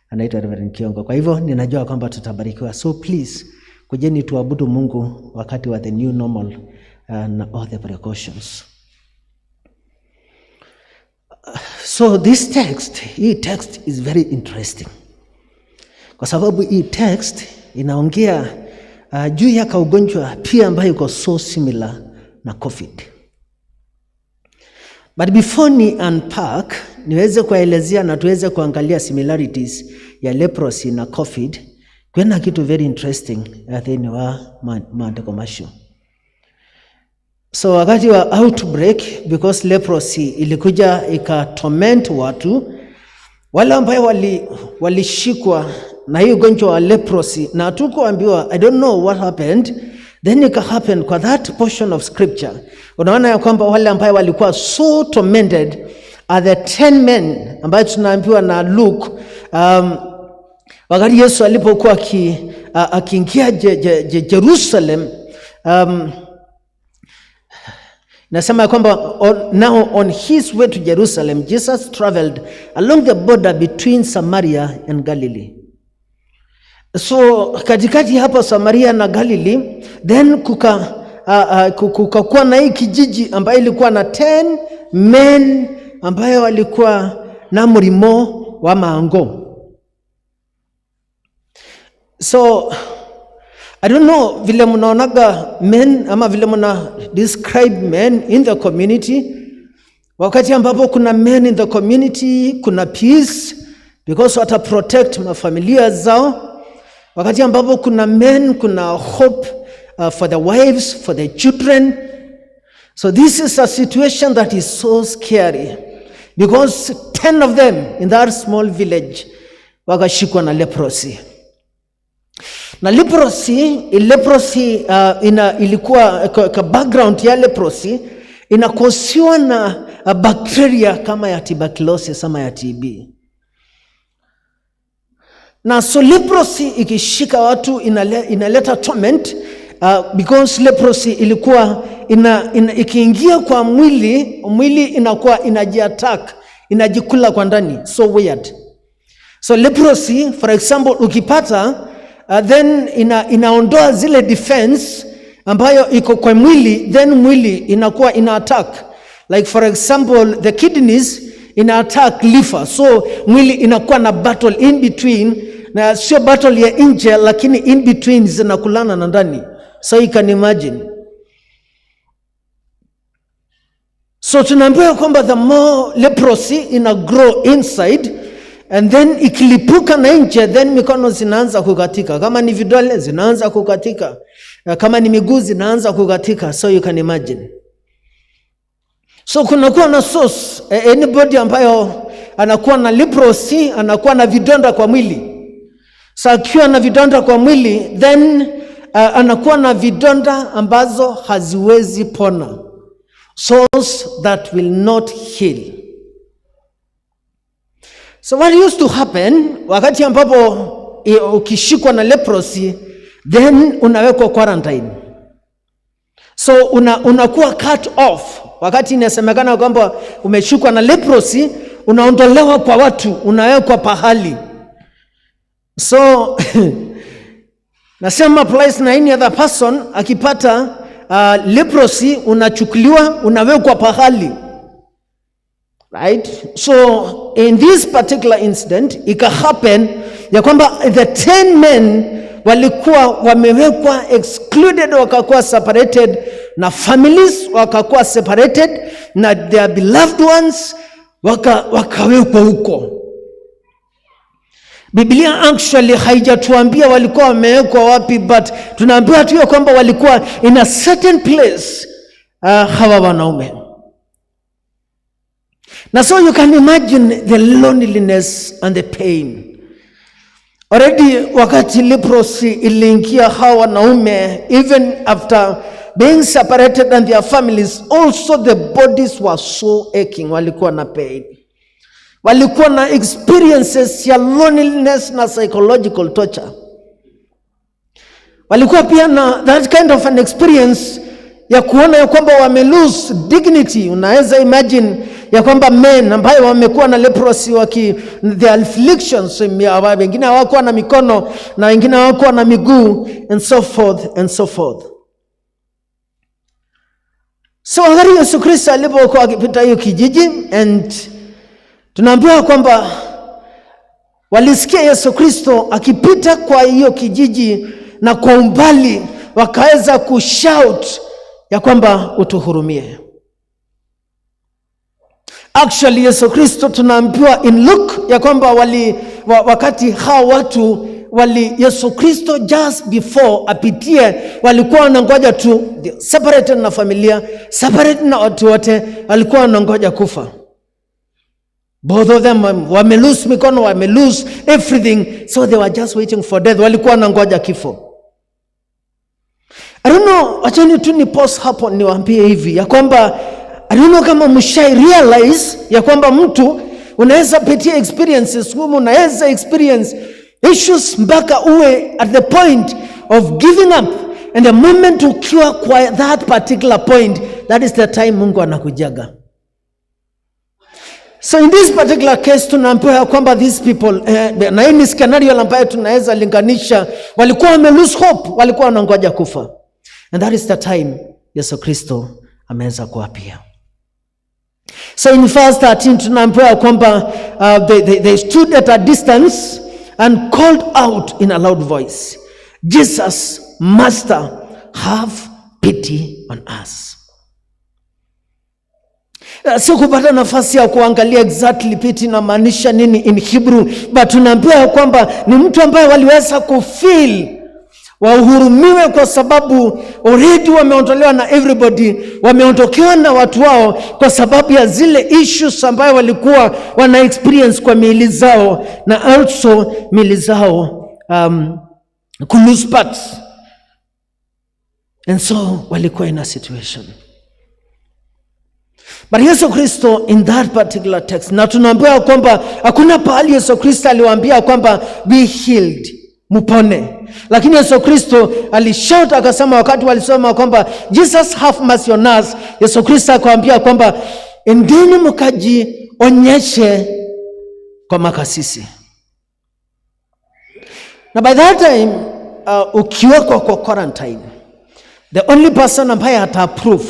Anaitwa Reverend Kiongo. Kwa hivyo ninajua kwamba tutabarikiwa. So please, kujeni tuabudu Mungu wakati wa the new normal, na all the precautions. So this text, hii text is very interesting kwa sababu hii text inaongea juu ya kaugonjwa pia ambayo iko so similar na COVID. But before ni unpack, niweze kuelezea na tuweze kuangalia similarities ya leprosy na COVID, kwena kitu very interesting thĩinĩ wa maandĩko macio. So wakati wa outbreak, because leprosy ilikuja ikatorment watu wale ambayo walishikwa na hii ugonjwa wa leprosy, na hatukuambiwa, I don't know what happened, then ika happen kwa that portion of scripture. Unaona ya kwamba wale ambayo walikuwa so tormented are the 10 men ambayo tunaambiwa na Luke, wakati Yesu alipokuwa akiingia Jerusalem, nasema ya kwamba now on his way to Jerusalem, Jesus traveled along the border between Samaria and Galilee. So katikati hapo Samaria na Galilee, then kukakuwa na hii kijiji ambayo ilikuwa na 10 men ambayo walikuwa na mlimo wa maango. So I don't know vile mnaonaga men ama vile mna describe men in the community. Wakati ambapo kuna men in the community, kuna peace because wata protect mafamilia zao. Wakati ambapo kuna men, kuna hope for the wives, for the children. So this is a situation that is so scary because 10 of them in that small village wakashikwa na leprosy. Na leprosy ilikuwa ka background ya leprosy inacausiwa na bacteria kama ya tuberculosis ama ya TB. Na so leprosy ikishika watu inaleta torment, because leprosy ilikuwa ikiingia kwa mwili, mwili inakuwa inajiattack, inajikula kwa ndani, so weird. So leprosy, for example, ukipata, then inaondoa zile defense ambayo iko kwa mwili, then mwili inakuwa ina attack. Like for example, the kidneys ina attack liver. So mwili inakuwa na battle in between, na sio battle ya nje, lakini in between zinakulana na ndani. So you can imagine. So tunaambiwa kwamba the more leprosy ina grow inside and then ikilipuka na nje, then mikono zinaanza kukatika, kama ni vidole zinaanza kukatika, kama ni miguu zinaanza kukatika. So you can imagine. So kunakuwa na source, anybody ambayo anakuwa na leprosy anakuwa na vidonda kwa mwili. So akiwa na vidonda kwa mwili, then anakuwa na vidonda ambazo haziwezi pona. Sores that will not heal. So what used to happen wakati ambapo ukishikwa na leprosy, then unawekwa quarantine. So unakuwa cut off. Wakati inasemekana kwamba umeshikwa na leprosy, unaondolewa kwa watu, unawekwa pahali. So nasema applies na any other person akipata leprosy, unachukuliwa, unawekwa pahali. Right? So in this particular incident ika happen ya kwamba the 10 men walikuwa wamewekwa excluded, wakakuwa separated na families, wakakuwa separated na their beloved ones, wakawekwa huko. Biblia actually haijatuambia walikuwa wamewekwa wapi, but tunaambiwa tu ya kwamba walikuwa in a certain place, hawa wanaume. Na so you can imagine the loneliness and the pain. Already wakati leprosy iliingia hawa wanaume, even after being separated and their families, also the bodies were so aching, walikuwa na pain. Walikuwa na experiences ya loneliness na psychological torture. Walikuwa pia na that kind of an experience ya kuona ya kwamba wame lose dignity. Unaweza imagine ya kwamba men ambayo wamekuwa na leprosy waki the afflictions, wengine hawakuwa na mikono na wengine hawakuwa na miguu and so forth and so forth. So wakati Yesu Kristo alipokuwa akipita hiyo kijiji and Tunaambiwa kwamba walisikia Yesu Kristo akipita kwa hiyo kijiji, na kwa umbali wakaweza kushout ya kwamba, "Utuhurumie." Actually, Yesu Kristo, tunaambiwa in Luke ya kwamba wakati hao watu wali Yesu Kristo just before apitie, walikuwa wanangoja tu, separated na familia, separated na watu wote, walikuwa wanangoja kufa. Both of them wame lose mikono, wame lose everything, so they were just waiting for death. Walikuwa wanangoja kifo. I don't know, wachani tu ni pause hapo niwaambie hivi ya kwamba I don't know kama mshai realize ya kwamba mtu unaweza pitia experiences ngumu, unaweza experience issues mpaka uwe at the point of giving up, and the moment ukiwa kwa that particular point, that is the time Mungu anakujaga. So in this particular case tunaambiwa ya kwamba these people, na hii ni scenario ambayo tunaweza linganisha, walikuwa wame lose hope, walikuwa wanangoja kufa, and that is the time Yesu Kristo ameweza kuappear. So in verse 13 tunaambiwa ya kwamba they stood at a distance and called out in a loud voice, "Jesus, Master, have pity on us." Sikupata nafasi ya kuangalia exactly pity inamaanisha nini in Hebrew, but tunaambiwa ya kwamba ni mtu ambaye waliweza kufeel wahurumiwe kwa sababu already wameondolewa na everybody, wameondokewa na watu wao kwa sababu ya zile issues ambayo walikuwa wana experience kwa miili zao na also miili zao kulose parts, and so walikuwa in a situation. But Yesu Kristo in that particular text, na tunaambiwa kwamba hakuna pahali Yesu Kristo aliwaambia kwamba "Be healed," mupone, lakini Yesu Kristo alishout akasema, wakati walisema kwamba, "Jesus, have mercy on us," Yesu Kristo akawaambia kwamba endeni mkajionyeshe kwa makasisi. Na by that time ukiwekwa kwa quarantine, the only person ambaye ata approve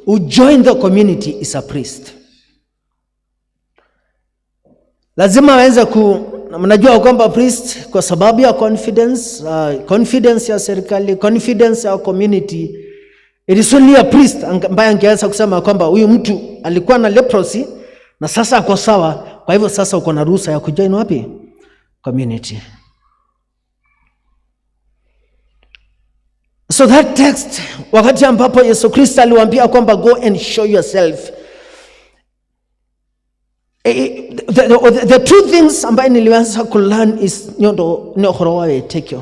ujoin the community is a priest. Lazima aweze ku na mnajua kwamba priest, kwa sababu ya confidence ya serikali, confidence ya community, it is only a priest ambaye angeweza kusema kwamba huyu mtu alikuwa na leprosy na sasa ako sawa, kwa hivyo sasa uko na ruhusa ya kujoin wapi? Community. So that text, wakati ambapo Yesu Kristo aliwaambia kwamba go and show yourself, the two things ambayo niliweza kulearn is nyondo nĩ ũhoro wa wĩtĩkio,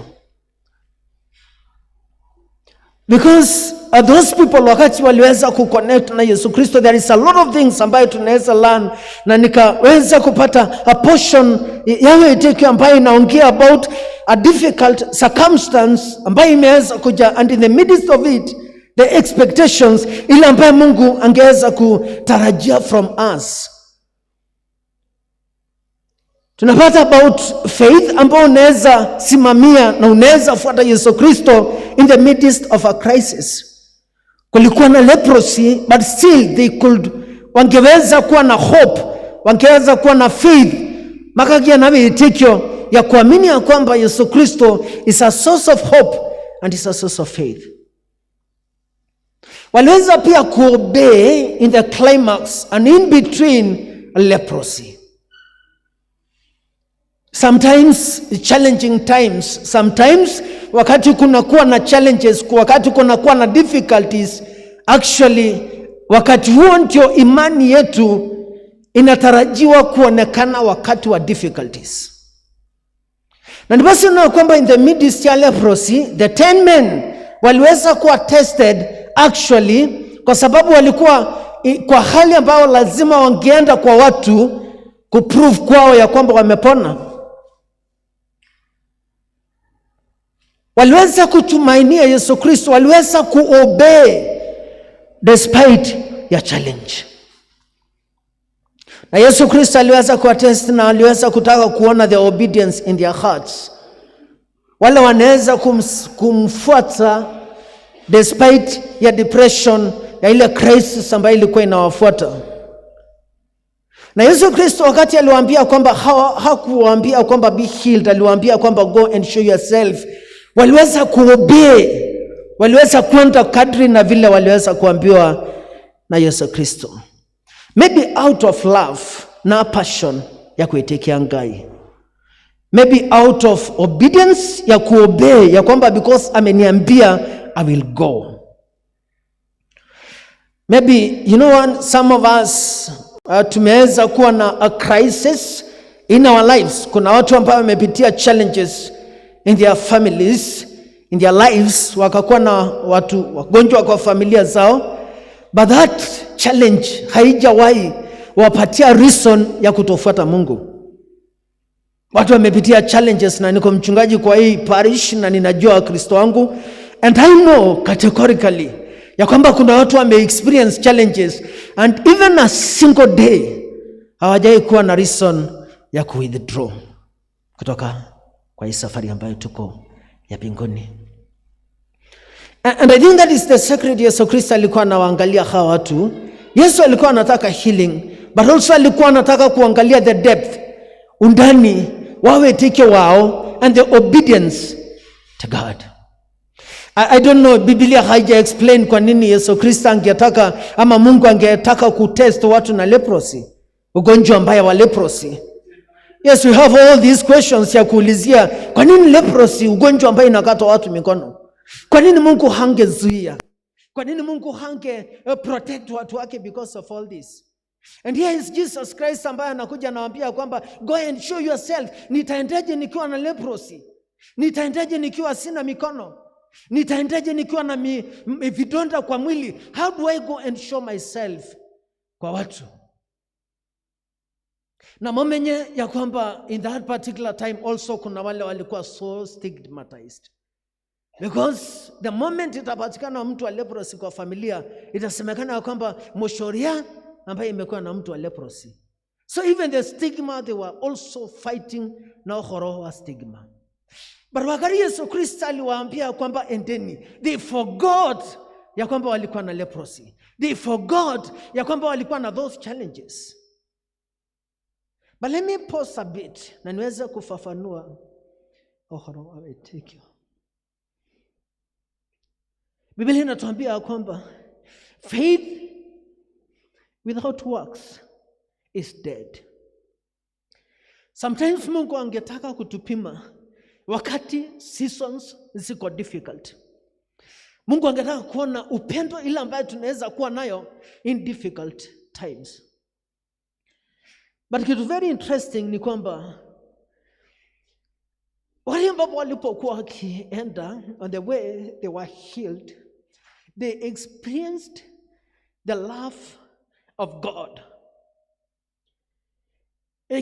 because those people, wakati waliweza kuconnect na Yesu Kristo, there is a lot of things ambayo tunaweza learn, na nikaweza kupata a portion ya wĩtĩkio ambayo inaongea about a difficult circumstance ambayo imeweza kuja, and in the midst of it the expectations ile ambayo Mungu angeweza kutarajia from us. Tunapata about faith ambao unaweza simamia na unaweza fuata Yesu Kristo in the midst of a crisis. Kulikuwa na leprosy, but still they could, wangeweza kuwa na hope, wangeweza kuwa na faith, makagia na wĩtĩkio ya kuamini ya kwamba Yesu Kristo is a source of hope and is a source of faith. Waliweza pia kuobey in the climax and in between leprosy. Sometimes challenging times, sometimes wakati kunakuwa na challenges, wakati kunakuwa na difficulties, actually wakati huo ndio imani yetu inatarajiwa kuonekana, wakati wa difficulties. Na ndipasi na kwamba in the midst ya leprosy, the 10 men waliweza kuwa tested actually, kwa sababu walikuwa kwa hali ambayo lazima wangeenda kwa watu kuprove kwao ya kwamba wamepona. Waliweza kutumainia Yesu Kristo, waliweza kuobey despite ya challenge. Na Yesu Kristo aliweza kuwatest na aliweza kutaka kuona their obedience in their hearts. Wale wanaweza kumfuata despite ya depression, ya ile crisis ambayo ilikuwa inawafuata. Na Yesu Kristo wakati aliwaambia kwamba, hakuwaambia kwamba be healed, aliwaambia kwamba go and show yourself. Waliweza kuobey, waliweza kwenda kadri na vile waliweza kuambiwa na Yesu Kristo. Maybe out of love na passion ya kuitikia Ngai. Maybe out of obedience ya kuobey, ya kwamba because ameniambia, I will go. Maybe you know what, some of us tumeweza kuwa na a crisis in our lives. Kuna watu ambao wamepitia challenges in their families, in their lives, wakakuwa na watu wagonjwa kwa familia zao, but that challenge haijawahi wapatia reason ya kutofuata Mungu. Watu wamepitia challenges, na niko mchungaji kwa hii parish na ninajua Wakristo wangu, and I know categorically ya kwamba kuna watu wame experience challenges and even a single day hawajai kuwa na reason ya kuwithdraw kutoka kwa hii safari ambayo tuko ya mbinguni. And I think that is the secret. Yesu Kristo alikuwa anawaangalia hawa watu. Yesu alikuwa anataka healing, but also alikuwa anataka kuangalia the depth, undani wa wĩtĩkio wao and the obedience to God. I don't know, Biblia haija explain kwa nini Yesu Kristo angetaka ama Mungu angetaka kutest watu na leprosy, ugonjwa mbaya wa leprosy. Yes, we have all these questions ya kuulizia, kwa nini leprosy, ugonjwa ambayo inakata watu mikono? Kwa nini Mungu hangezuia? Kwa nini Mungu hange protect watu wake because of all this? And here is Jesus Christ ambaye anakuja, anawaambia kwamba go and show yourself. Nitaendaje nikiwa na leprosy? Nitaendaje nikiwa sina mikono? Nitaendaje nikiwa na vidonda kwa mwili? How do I go and show myself kwa watu? Na momenye ya kwamba in that particular time also kuna wale walikuwa so stigmatized, because the moment itapatikana mtu wa leprosy kwa familia, itasemekana ya kwamba moshoria ambaye imekuwa na mtu wa leprosy. So even the stigma, they were also fighting na uhoro wa stigma. But wakati Yesu Kristo aliwaambia kwamba endeni, they forgot ya kwamba walikuwa na leprosy. They forgot ya kwamba walikuwa na those challenges. But let me pause a bit na niweze kufafanua uhoro wa wĩtĩkio. Biblia inatuambia ya kwamba faith without works is dead. Sometimes Mungu angetaka kutupima wakati seasons ziko difficult. Mungu angetaka kuona upendo ile ambayo tunaweza kuwa nayo in difficult times. But kitu very interesting ni kwamba wale ambapo walipokuwa wakienda, on the way they were healed, they experienced the love of God.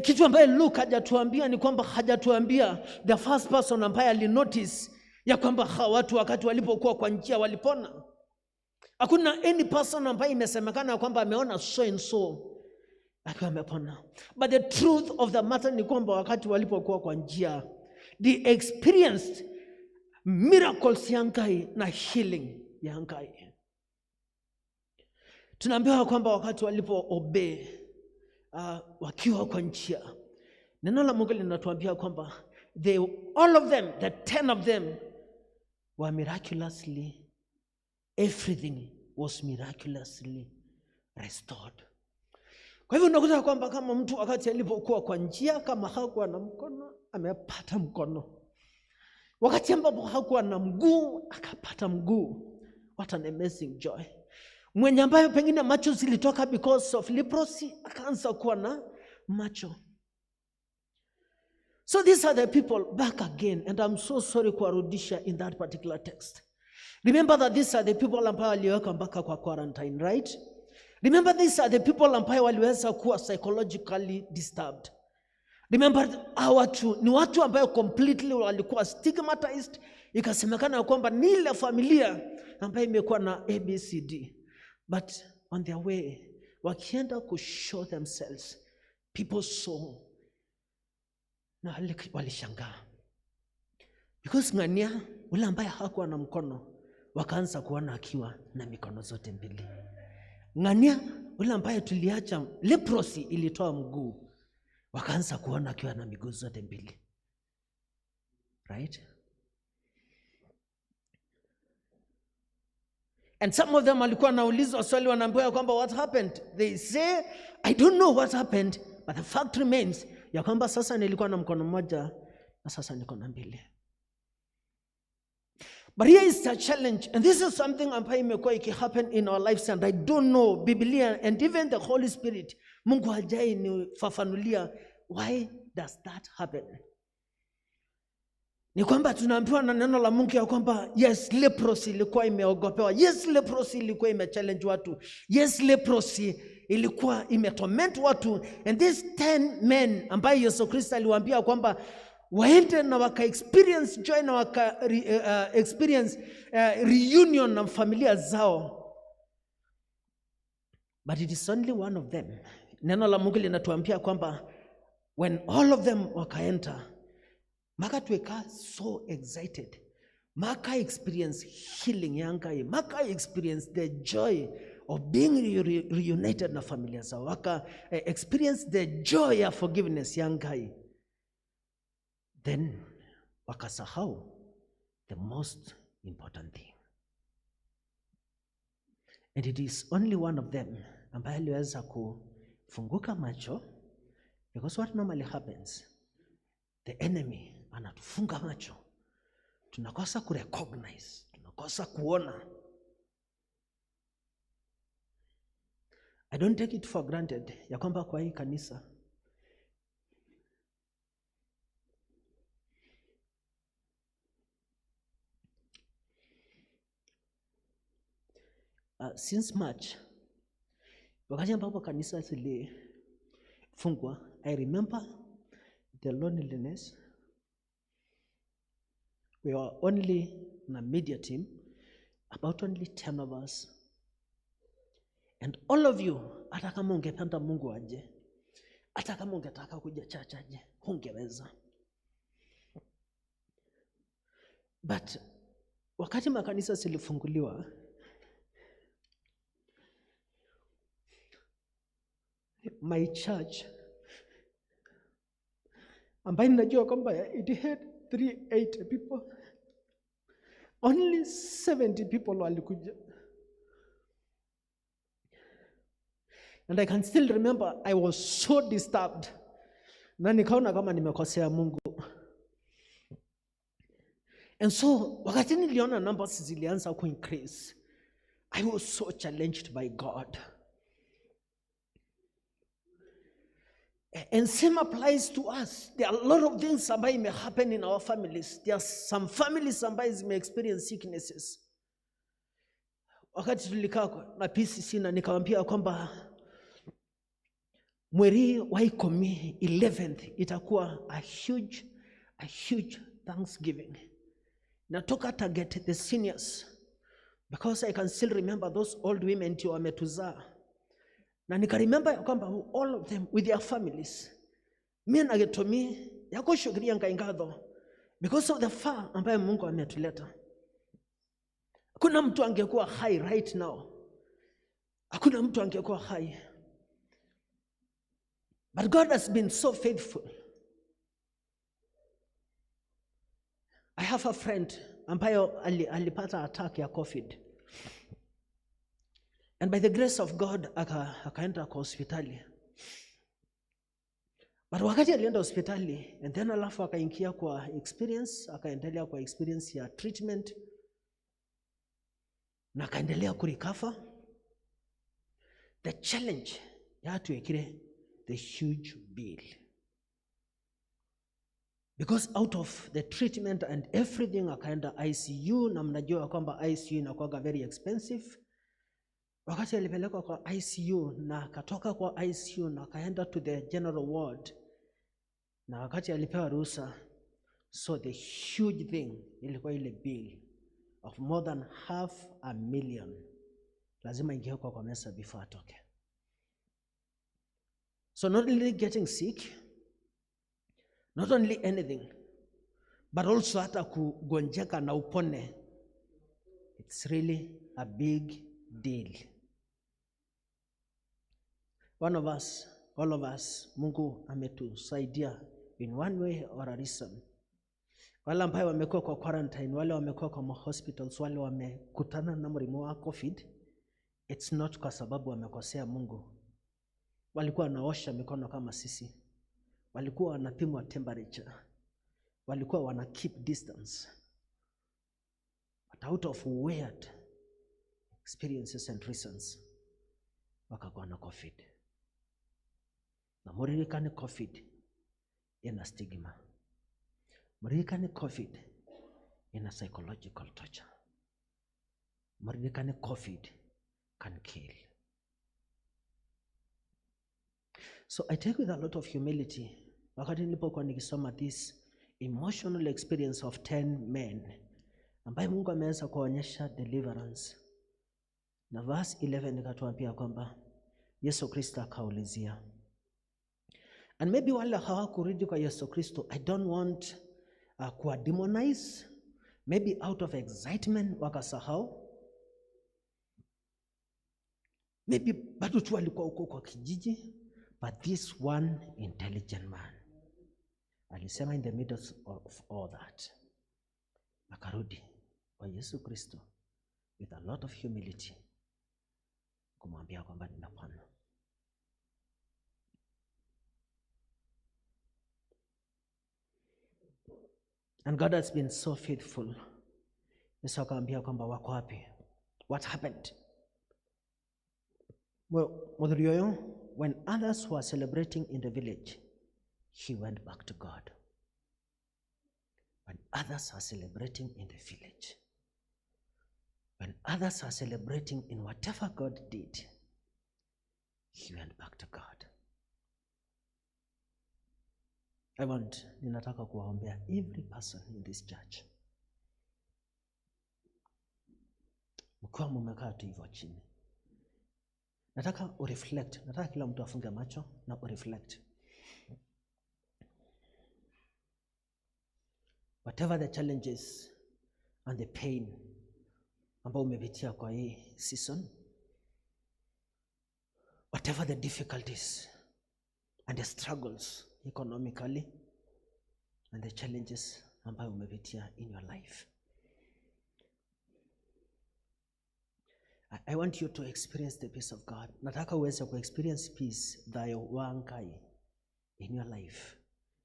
Kitu ambaye Luke hajatuambia ni kwamba hajatuambia the first person ambaye alinotice ya kwamba hawa watu wakati walipokuwa kwa njia walipona. Hakuna any person ambaye imesemekana kwamba ameona so and so akiwa amepona. But the truth of the matter ni kwamba wakati walipokuwa kwa njia, they experienced miracles ya Ngai na healing ya Ngai. Tunaambiwa kwamba wakati walipo obey wakiwa kwa njia, neno la Mungu linatuambia kwamba they, all of them, the 10 of them, were miraculously, everything was miraculously restored. Kwa hivyo unakuta kwamba kama mtu wakati alipokuwa kwa njia, kama hakuwa na mkono, amepata mkono. Wakati ambapo hakuwa na mguu, akapata mguu. What an amazing joy! Mwenye ambayo pengine macho zilitoka because of leprosy, akaanza kuwa na macho. So these are the people back again, and I'm so sorry kuwarudisha in that particular text. Remember that these are the people ambao waliwekwa mpaka kwa quarantine, right? Remember, these are the people ambao waliweza kuwa psychologically disturbed. Remember, hawa watu ni watu ambayo completely walikuwa stigmatized, ikasemekana kwamba ni ile familia ambayo imekuwa na ABCD. But on their way, wakienda kushow themselves, people saw na walishangaa because ng'ania ule ambaye hakuwa na mkono, wakaanza kuona akiwa na mikono zote mbili. Ng'ania ule ambaye tuliacha leprosy ilitoa mguu. Wakaanza kuona akiwa na miguu zote mbili. Right? And some of them walikuwa wanaulizwa swali, wanaambiwa kwamba what happened? They say, I don't know what happened, but the fact remains ya kwamba sasa nilikuwa na mkono mmoja na sasa niko na mbili. But here is the challenge, and this is something ambayo imekuwa ikihappen in our lives, and I don't know, Biblia and even the Holy Spirit, Mungu hajai nifafanulia why does that happen. Ni kwamba tunaambiwa na neno la Mungu ya kwamba yes, leprosy ilikuwa imeogopewa. Yes, leprosy ilikuwa imechallenge watu. Yes, leprosy ilikuwa imetorment watu. And these 10 men ambaye Yesu Kristo aliwaambia kwamba waende na waka experience joy na waka experience reunion na familia zao. But it is only one of them. Neno la Mungu linatuambia kwamba when all of them wakaenda, maka tuweka so excited, maka experience healing yangai, maka experience the joy of being reunited na familia zao, waka experience the joy ya forgiveness yangai. Then wakasahau the most important thing. And it is only one of them ambaye aliweza kufunguka macho, because what normally happens, the enemy anatufunga macho, tunakosa kurecognize, tunakosa kuona. I don't take it for granted ya kwamba kwa hii kanisa since March, wakati ambapo kanisa zilifungwa, I remember the loneliness. We were only in a media team, about only 10 of us. And all of you, hata kama ungependa Mungu aje, hata kama ungetaka kuja church aje, hungeweza. But wakati makanisa zilifunguliwa, my church, ambaye ninajua kwamba it had 380 people, only 70 people walikuja. And I can still remember I was so disturbed. Na nikaona kama nimekosea Mungu. And so wakati niliona numbers zilianza ku increase, I was so challenged by God. And same applies to us. There are a lot of things ambayo may happen in our families. There are some families ambayo may experience sicknesses. Wakati tulikaa na PCC na nikamwambia kwamba mwezi wa 10 11th itakuwa a huge Thanksgiving. Natoka target the seniors, because I can still remember those old women ndio wametuzaa. Na nikaremember kwamba all of them with their families, mimi na getomi yakushukiria ngaingatho because of the far ambaye Mungu ametuleta. Hakuna mtu angekuwa hai right now. Hakuna mtu angekuwa hai. But God has been so faithful. I have a friend ambayo alipata attack ya COVID. And by the grace of God, akaenda kwa hospitali. But wakati alienda hospitali, and then alafu akaingia kwa experience, akaendelea kwa experience ya treatment, na akaendelea kurecover. The challenge yatuwekire the huge bill. Because out of the treatment and everything, akaenda ICU, na mnajua kwamba ICU inakuwa very expensive. Wakati alipelekwa kwa ICU na akatoka kwa ICU na akaenda to the general ward, na wakati alipewa ruhusa, so the huge thing ilikuwa ile bill of more than 500,000 lazima ingewekwa kwa meza before atoke. So not only getting sick, not only anything, but also hata kugonjeka na upone, it's really a big deal. One of us, all of us, Mungu ametusaidia in one way or a reason. Wale ambao wamekuwa kwa quarantine, wale wamekuwa kwa hospitals, wale wamekutana na mrimu wa COVID, it's not kwa sababu wamekosea Mungu. Walikuwa wanaosha mikono kama sisi, walikuwa wanapimwa temperature, walikuwa wana keep distance, but out of weird experiences and reasons wakakuwa na COVID. Na muririkane COVID ina stigma, muririkane COVID ina psychological torture, muririkane COVID can kill. So I take with a lot of humility wakati nilipokuwa nikisoma this emotional experience of 10 men ambaye Mungu ameweza kuonyesha deliverance. Na verse 11 ikatuambia kwamba Yesu Kristo akaulizia. And maybe wale hawakurudi kwa Yesu Kristo, I don't want kuwa demonize, maybe out of excitement wakasahau. Maybe bado tu walikuwa huko kwa kijiji, but this one intelligent man alisema in the middle of all that, akarudi kwa Yesu Kristo with a lot of humility kumwambia kwamba nimepona. And God has been so faithful. Yesu akamwambia kwamba wako wapi? What happened? Well, Muthuri, when others were celebrating in the village, he went back to God. When others are celebrating in the village, when others are celebrating in whatever God did, he went back to God. Ninataka kuwaombea every person in this church. Mkiwa mmekaa tu hivyo chini, nataka ureflect. Nataka kila mtu afunge macho na ureflect. Whatever the challenges and the pain ambao umepitia kwa hii season, whatever the difficulties and the struggles economically and the challenges ambayo umepitia in your life, I want you to experience the peace of God. Nataka uweze ku experience peace thayo wa Ngai in your life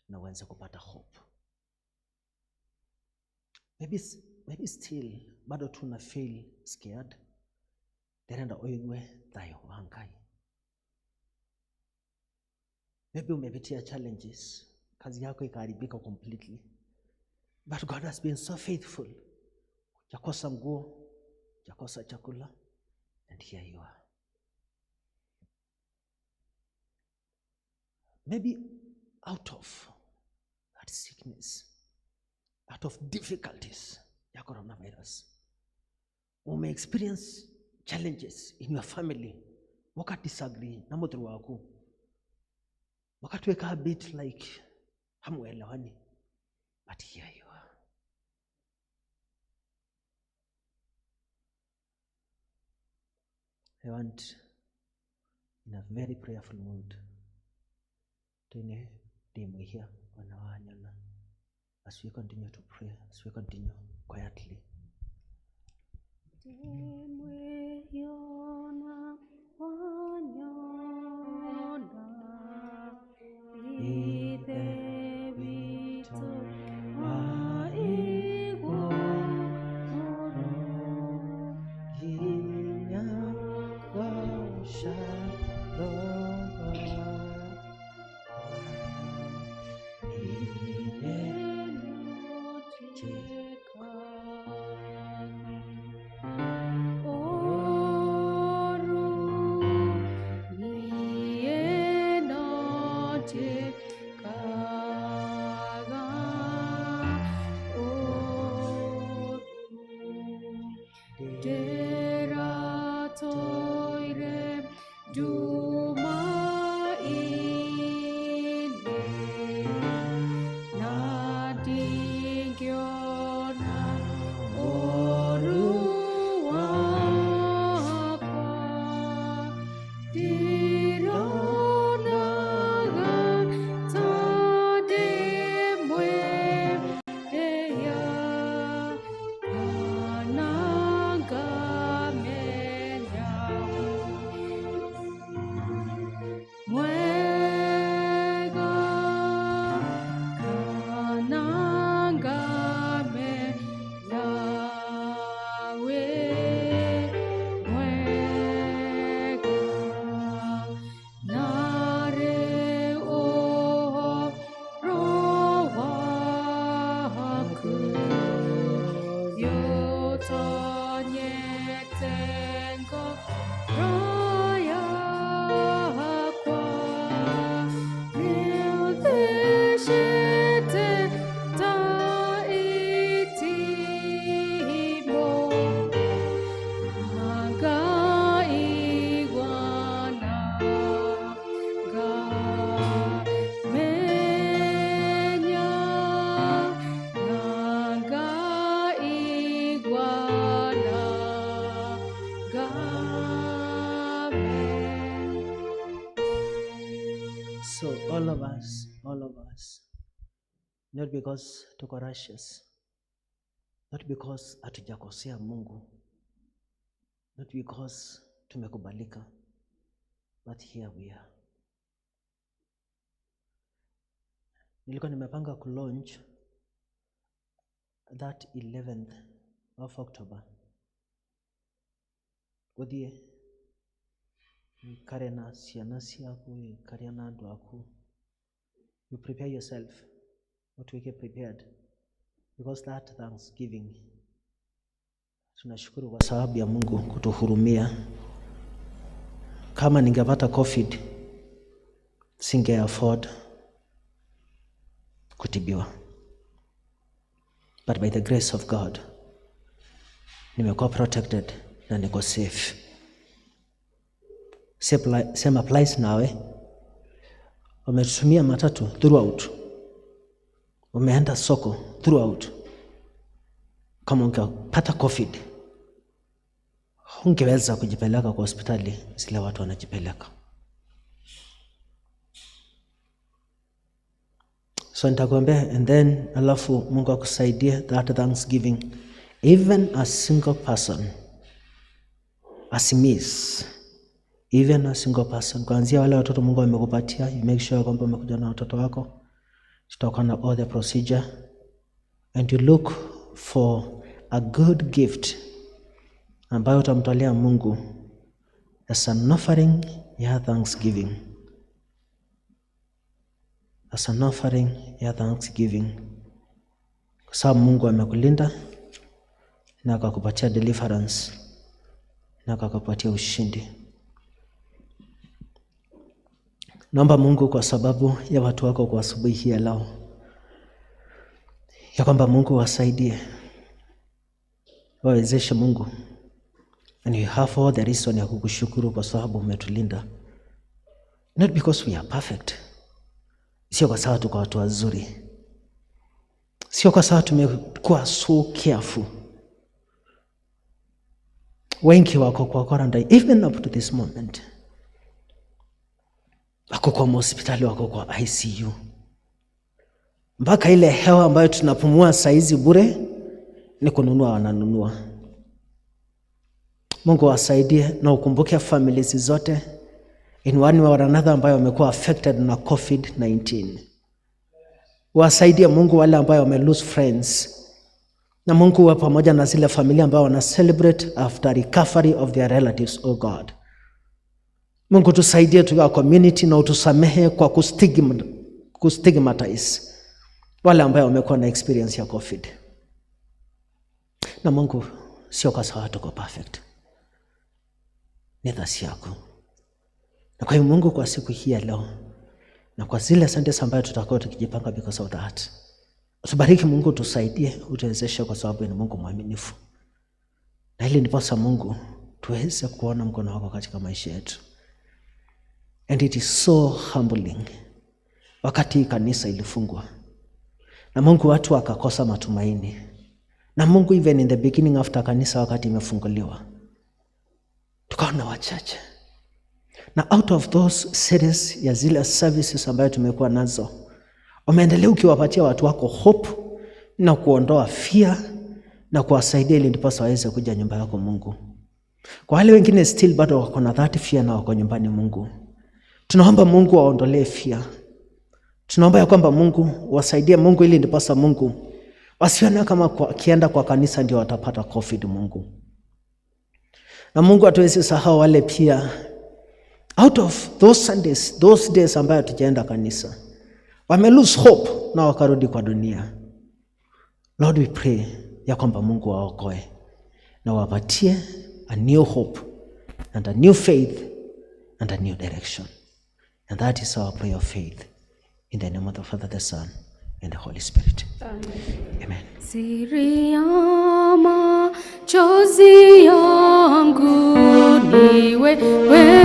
na uanze kupata hope. Maybe still bado tuna feel scared. Terenda oigwe thayo wa Ngai. Maybe umepitia challenges, kazi yako ikaharibika completely. But God has been so faithful. Hujakosa nguo, hujakosa chakula, and here you are. Maybe out of that sickness, out of difficulties ya coronavirus, ume experience challenges in your family, waka disagree na muthuri waku, wakatuweka a bit like hamuelewani, but here you are. I want, in a very prayerful mood, tuine ndimwihia ona wanyona as we continue to pray, as we continue quietly. Dira Nĩũthecete ngoro yakwa, nĩũthecete ta itimũ, na ngaigua na ngamenya, na ngaigua na ngamenya. So all of us, not because tuko righteous, not because hatujakosea Mungu, not because tumekubalika, but here we are. Nilikuwa nimepanga kulaunch that 11th of October. Uthie wikare na ciana ciaku, wikare na andu aku. You prepare yourself, utuweke prepared, because that Thanksgiving tunashukuru kwa sababu ya Mungu kutuhurumia. Kama ningepata COVID singe afford kutibiwa, but by the grace of God nimekuwa protected na niko safe. Same applies nawe. Umetumia matatu throughout, umeenda soko throughout. Kama ungepata COVID hungeweza kujipeleka kwa hospitali zile watu wanajipeleka. So nitakuambia, and then alafu Mungu akusaidie that Thanksgiving, even a single person asimiss, even a single person, kuanzia wale watoto Mungu amekupatia, you make sure kwamba umekuja na watoto wako. Tutakuwa na all the procedure and you look for a good gift ambayo utamtolea Mungu as an offering ya thanksgiving, as an offering ya thanksgiving, kwa sababu Mungu amekulinda na akakupatia deliverance na akakupatia ushindi. Naomba Mungu kwa sababu ya watu wako kwa asubuhi hii ya leo, ya kwamba Mungu wasaidie, wawezeshe Mungu, and you have all the reason ya kukushukuru kwa sababu umetulinda, not because we are perfect, sio kwa sababu tuko watu wazuri, sio kwa sababu tumekuwa so careful. Wengi wako kwa quarantine even up to this moment, wako kwa hospitali, wako kwa ICU, mpaka ile hewa ambayo tunapumua saizi bure ni kununua, wananunua. Mungu wasaidie na ukumbuke families zote in one way or another ambayo wamekuwa affected na COVID-19. Wasaidie Mungu wale ambayo wame lose friends, na Mungu uwe pamoja na zile familia ambayo wana celebrate after recovery of their relatives, oh God. Mungu tusaidie tukiwa community na utusamehe kwa kustigmatize wale ambayo wamekuwa na experience ya COVID. Na Mungu, sio kwa sababu tuko perfect, ni dhasi yako. Na kwa hiyo Mungu, kwa siku hii ya leo na kwa zile Sundays ambayo tutakuwa tukijipanga because of that, tubariki Mungu, tusaidie, utuwezeshe, kwa sababu ni Mungu mwaminifu. Na hili ndiposa Mungu tuweze kuona mkono wako katika maisha yetu. And it is so humbling wakati kanisa ilifungwa na Mungu watu wakakosa matumaini, na Mungu even in the beginning after kanisa wakati imefunguliwa tukaona wachache, na out of those series ya zile services ambayo tumekuwa nazo, umeendelea ukiwapatia watu wako hope na kuondoa fear na kuwasaidia ili ndiposa waweze kuja nyumba yako Mungu. Kwa wale wengine still bado wako na that fear na wako nyumbani Mungu, tunaomba Mungu waondolee fear. Tunaomba ya kwamba Mungu wasaidie Mungu ili ndiposa Mungu wasione kama wakienda kwa kanisa ndio watapata COVID Mungu. Na Mungu hatuwezi sahau wale pia out of those Sundays, those days ambayo hatujaenda kanisa, wame lose hope na wakarudi kwa dunia. Lord, we pray ya kwamba Mungu waokoe na wapatie a new hope, and a new faith, and a new direction. And that is our prayer of faith. In the name of the Father, the Son, and the Holy Spirit. Amen. Siri ya machozi yangu ni wewe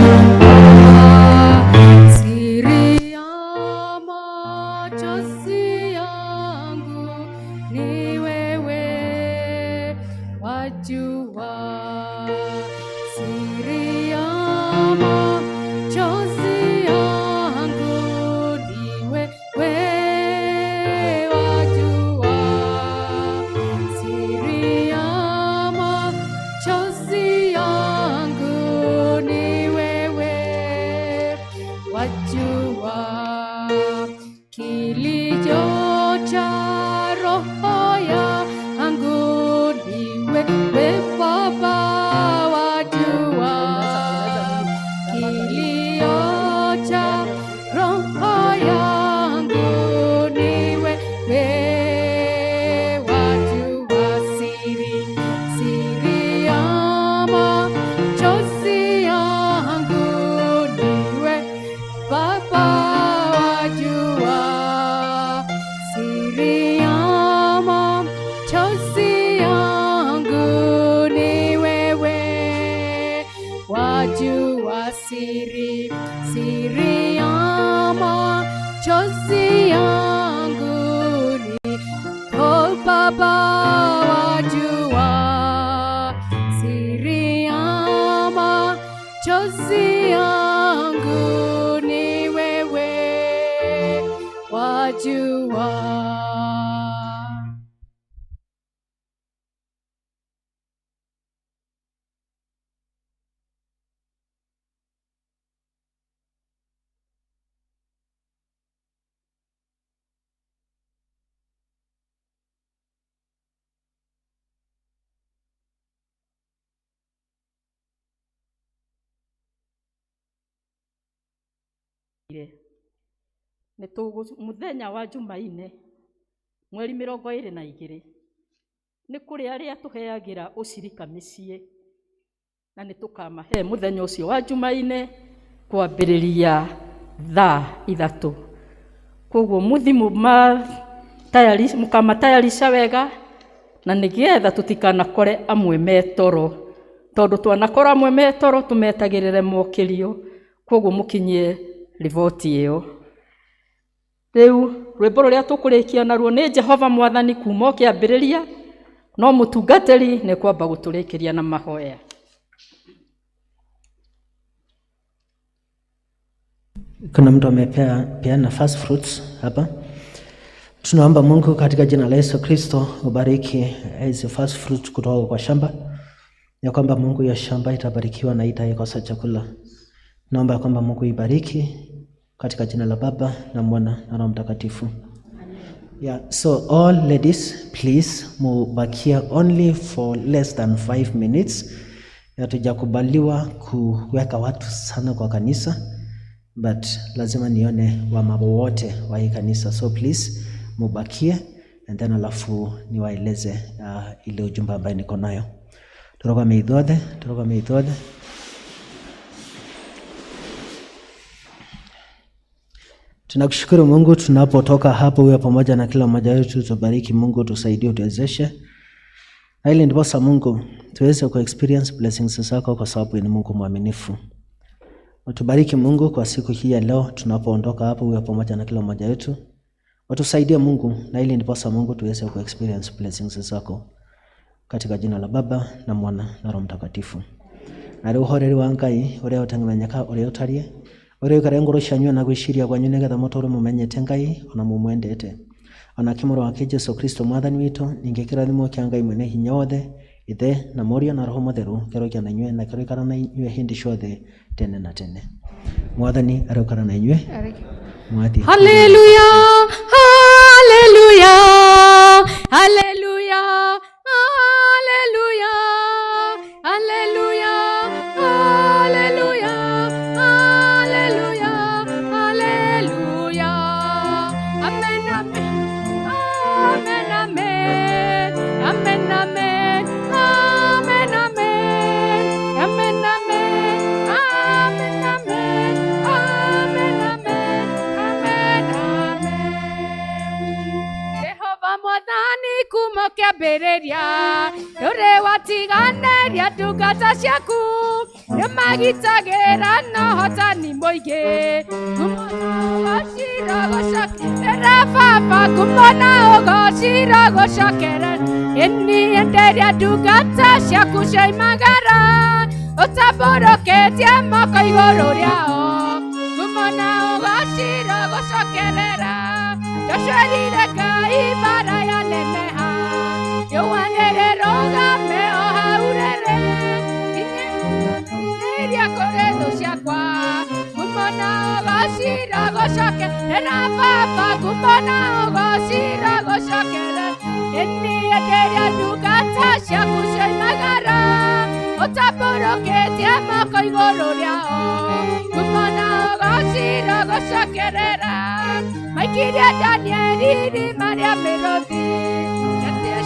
wajua. Siri ya machozi yangu ni wewe wajua. Siri ya machozi yangu ni wewe wajua. Siri ya machozi yangu ni wewe wajua. Kilio cha roho yangu ni wewe Baba wajua. Kilio cha roho yangu ni wewe wajua. Siri, siri ya machozi yangu ni wewe Baba wajua. Siri ya machozi yangu ni wewe wajua. Siri, siri ya machozi yangu ni oh Baba wajua. Siri ya machozi yangu ni wewe wajua. Nĩ tũgũ mũthenya wa Jumaine mweri 22 nĩ kũrĩ arĩa tũheagĩra ũcirika mĩciĩ, na nĩ tũkamahe mũthenya ũcio wa Jumaine kwambĩrĩria thaa 3. Koguo mũthi mũkamatayarisha wega, na nĩgetha tũtikanakore amwe metoro, tondũ twanakora amwe metoro tũmetagĩrĩre mokĩrio. Koguo mũkinyie riboti ĩyo. Rĩu rwĩmbo rũrĩa tũkũrĩkia naruo nĩ Jehova Mwathani kuma o kĩambĩrĩria, no mũtungatĩri nĩ kwamba gũtũrĩkĩria na mahoya. Kuna mtu amepeana first fruits hapa. Tunaomba Mungu katika jina la Yesu Kristo ubariki hizi first fruits kutoka kwa shamba, ya kwamba Mungu ya shamba itabarikiwa na itaikosa chakula. Naomba ya kwamba Mungu ibariki katika jina la Baba na Mwana na Roho Mtakatifu. Yeah, so all ladies, please mubakia only for less than 5 minutes. Hatujakubaliwa kuweka watu sana kwa kanisa, but lazima nione wamama wote wa hii kanisa, so please mubakie and then alafu niwaeleze ile ujumbe ambayo niko nayo. Turogame ithuothe, turogame ithuothe. Tunakushukuru Mungu, tunapotoka hapo uwe pamoja na kila mmoja wetu, tubariki Mungu, tusaidie, utuwezeshe. Na ili ndiposa Mungu tuweze ku experience blessings zako, kwa sababu ni Mungu mwaminifu. Utubariki Mungu kwa siku hii ya leo, tunapoondoka hapo uwe pamoja na kila mmoja wetu. Utusaidie Mungu, na ili ndiposa Mungu tuweze ku experience blessings zako. Katika jina la Baba na Mwana na Roho Mtakatifu. Na rĩu ũhoreri wa Ngai ũrĩa ũtangĩmenyeka ũrĩa ũtariĩ, ũrĩa ũikaraga ngoro cianyu na gwĩciria kwanyu nĩgetha mũtũũre mũmenyete Ngai ona mũmwendete, ona kĩmũrũ wake Jesũ Kristo Mwathani witũ, ningĩ kĩrathimo kĩa Ngai mwene hinya wothe, Ithe na Mũriũ na Roho Mũtheru, kĩroikara na inyuĩ na kĩroikara na inyuĩ hĩndĩ ciothe tene na tene. Mwathani aroikara na inyuĩ. Mwathi. Hallelujah, hallelujah, hallelujah, hallelujah, hallelujah, hallelujah, hallelujah, hallelujah. Amen, amen, amen, amen, amen, amen. Kuma kĩambĩrĩria ndũrĩ watiganĩria ndungata ciaku nĩmagitagĩra na ũhotani mũingĩ Kuma na ũgocira gũcokerera baba Kuma na ũgocira gũcokerera ĩni enderia ndungata ciaku ciaimagara ũtambũrũkĩtie moko igũrũ rĩao Kuma na ũgocira gũcokerera Ndocerire Ngai mbara yaneneha Yũanĩrĩre rũgame o hau rĩrĩ Inyihĩria kũrĩ thũ ciakwa Kuma na ũgocira gũcokerera baba Kuma na ũgocira gũcokerera Ĩni enderia ndungata ciaku ciaimagara Ũtambũrũkĩtie moko igũrũ rĩao Kuma na ũgocira gũcokerera Maikirie Danieli irima rĩa mĩrũthi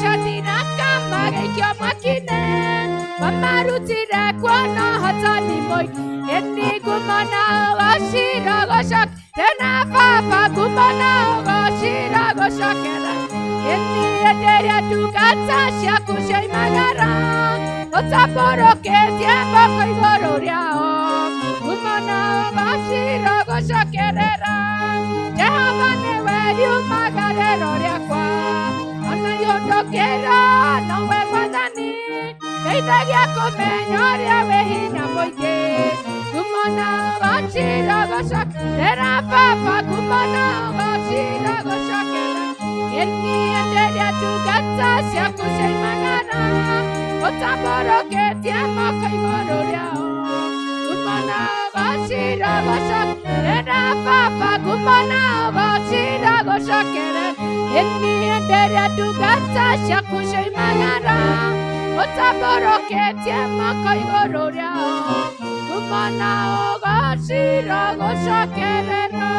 Shadiraka magĩikio mwaki-inĩ Mamarutire kuo na ũhotani mũingĩ Ĩni kuma na ũgocira gũcokerera baba Kuma na ũgocira gũcokerera Ĩni enderia ndungata ciaku ciaimagara Ũtambũrũkĩtie moko igũrũ rĩao Kuma na ũgocira gũcokerera Jehova nĩwe riumagarĩro rĩakwa Ona ihũndũkĩro nowe Mwathani Ndeithagia kũmenya ũrĩa wĩ hinya mũingĩ Kuma na ũgocira gũcokerera baba Kuma na ũgocira gũcokerera Ĩni enderia ndungata ciaku ciaimagara Ũtambũrũkĩtie moko igũrũ rĩao Kuma na ũgocira gũcokerera baba Kuma na ũgocira gũcokerera Ĩni enderia ndungata ciaku ciaimagara Ũtambũrũkĩtie moko igũrũ rĩao Kuma na ũgocira gũcokerera.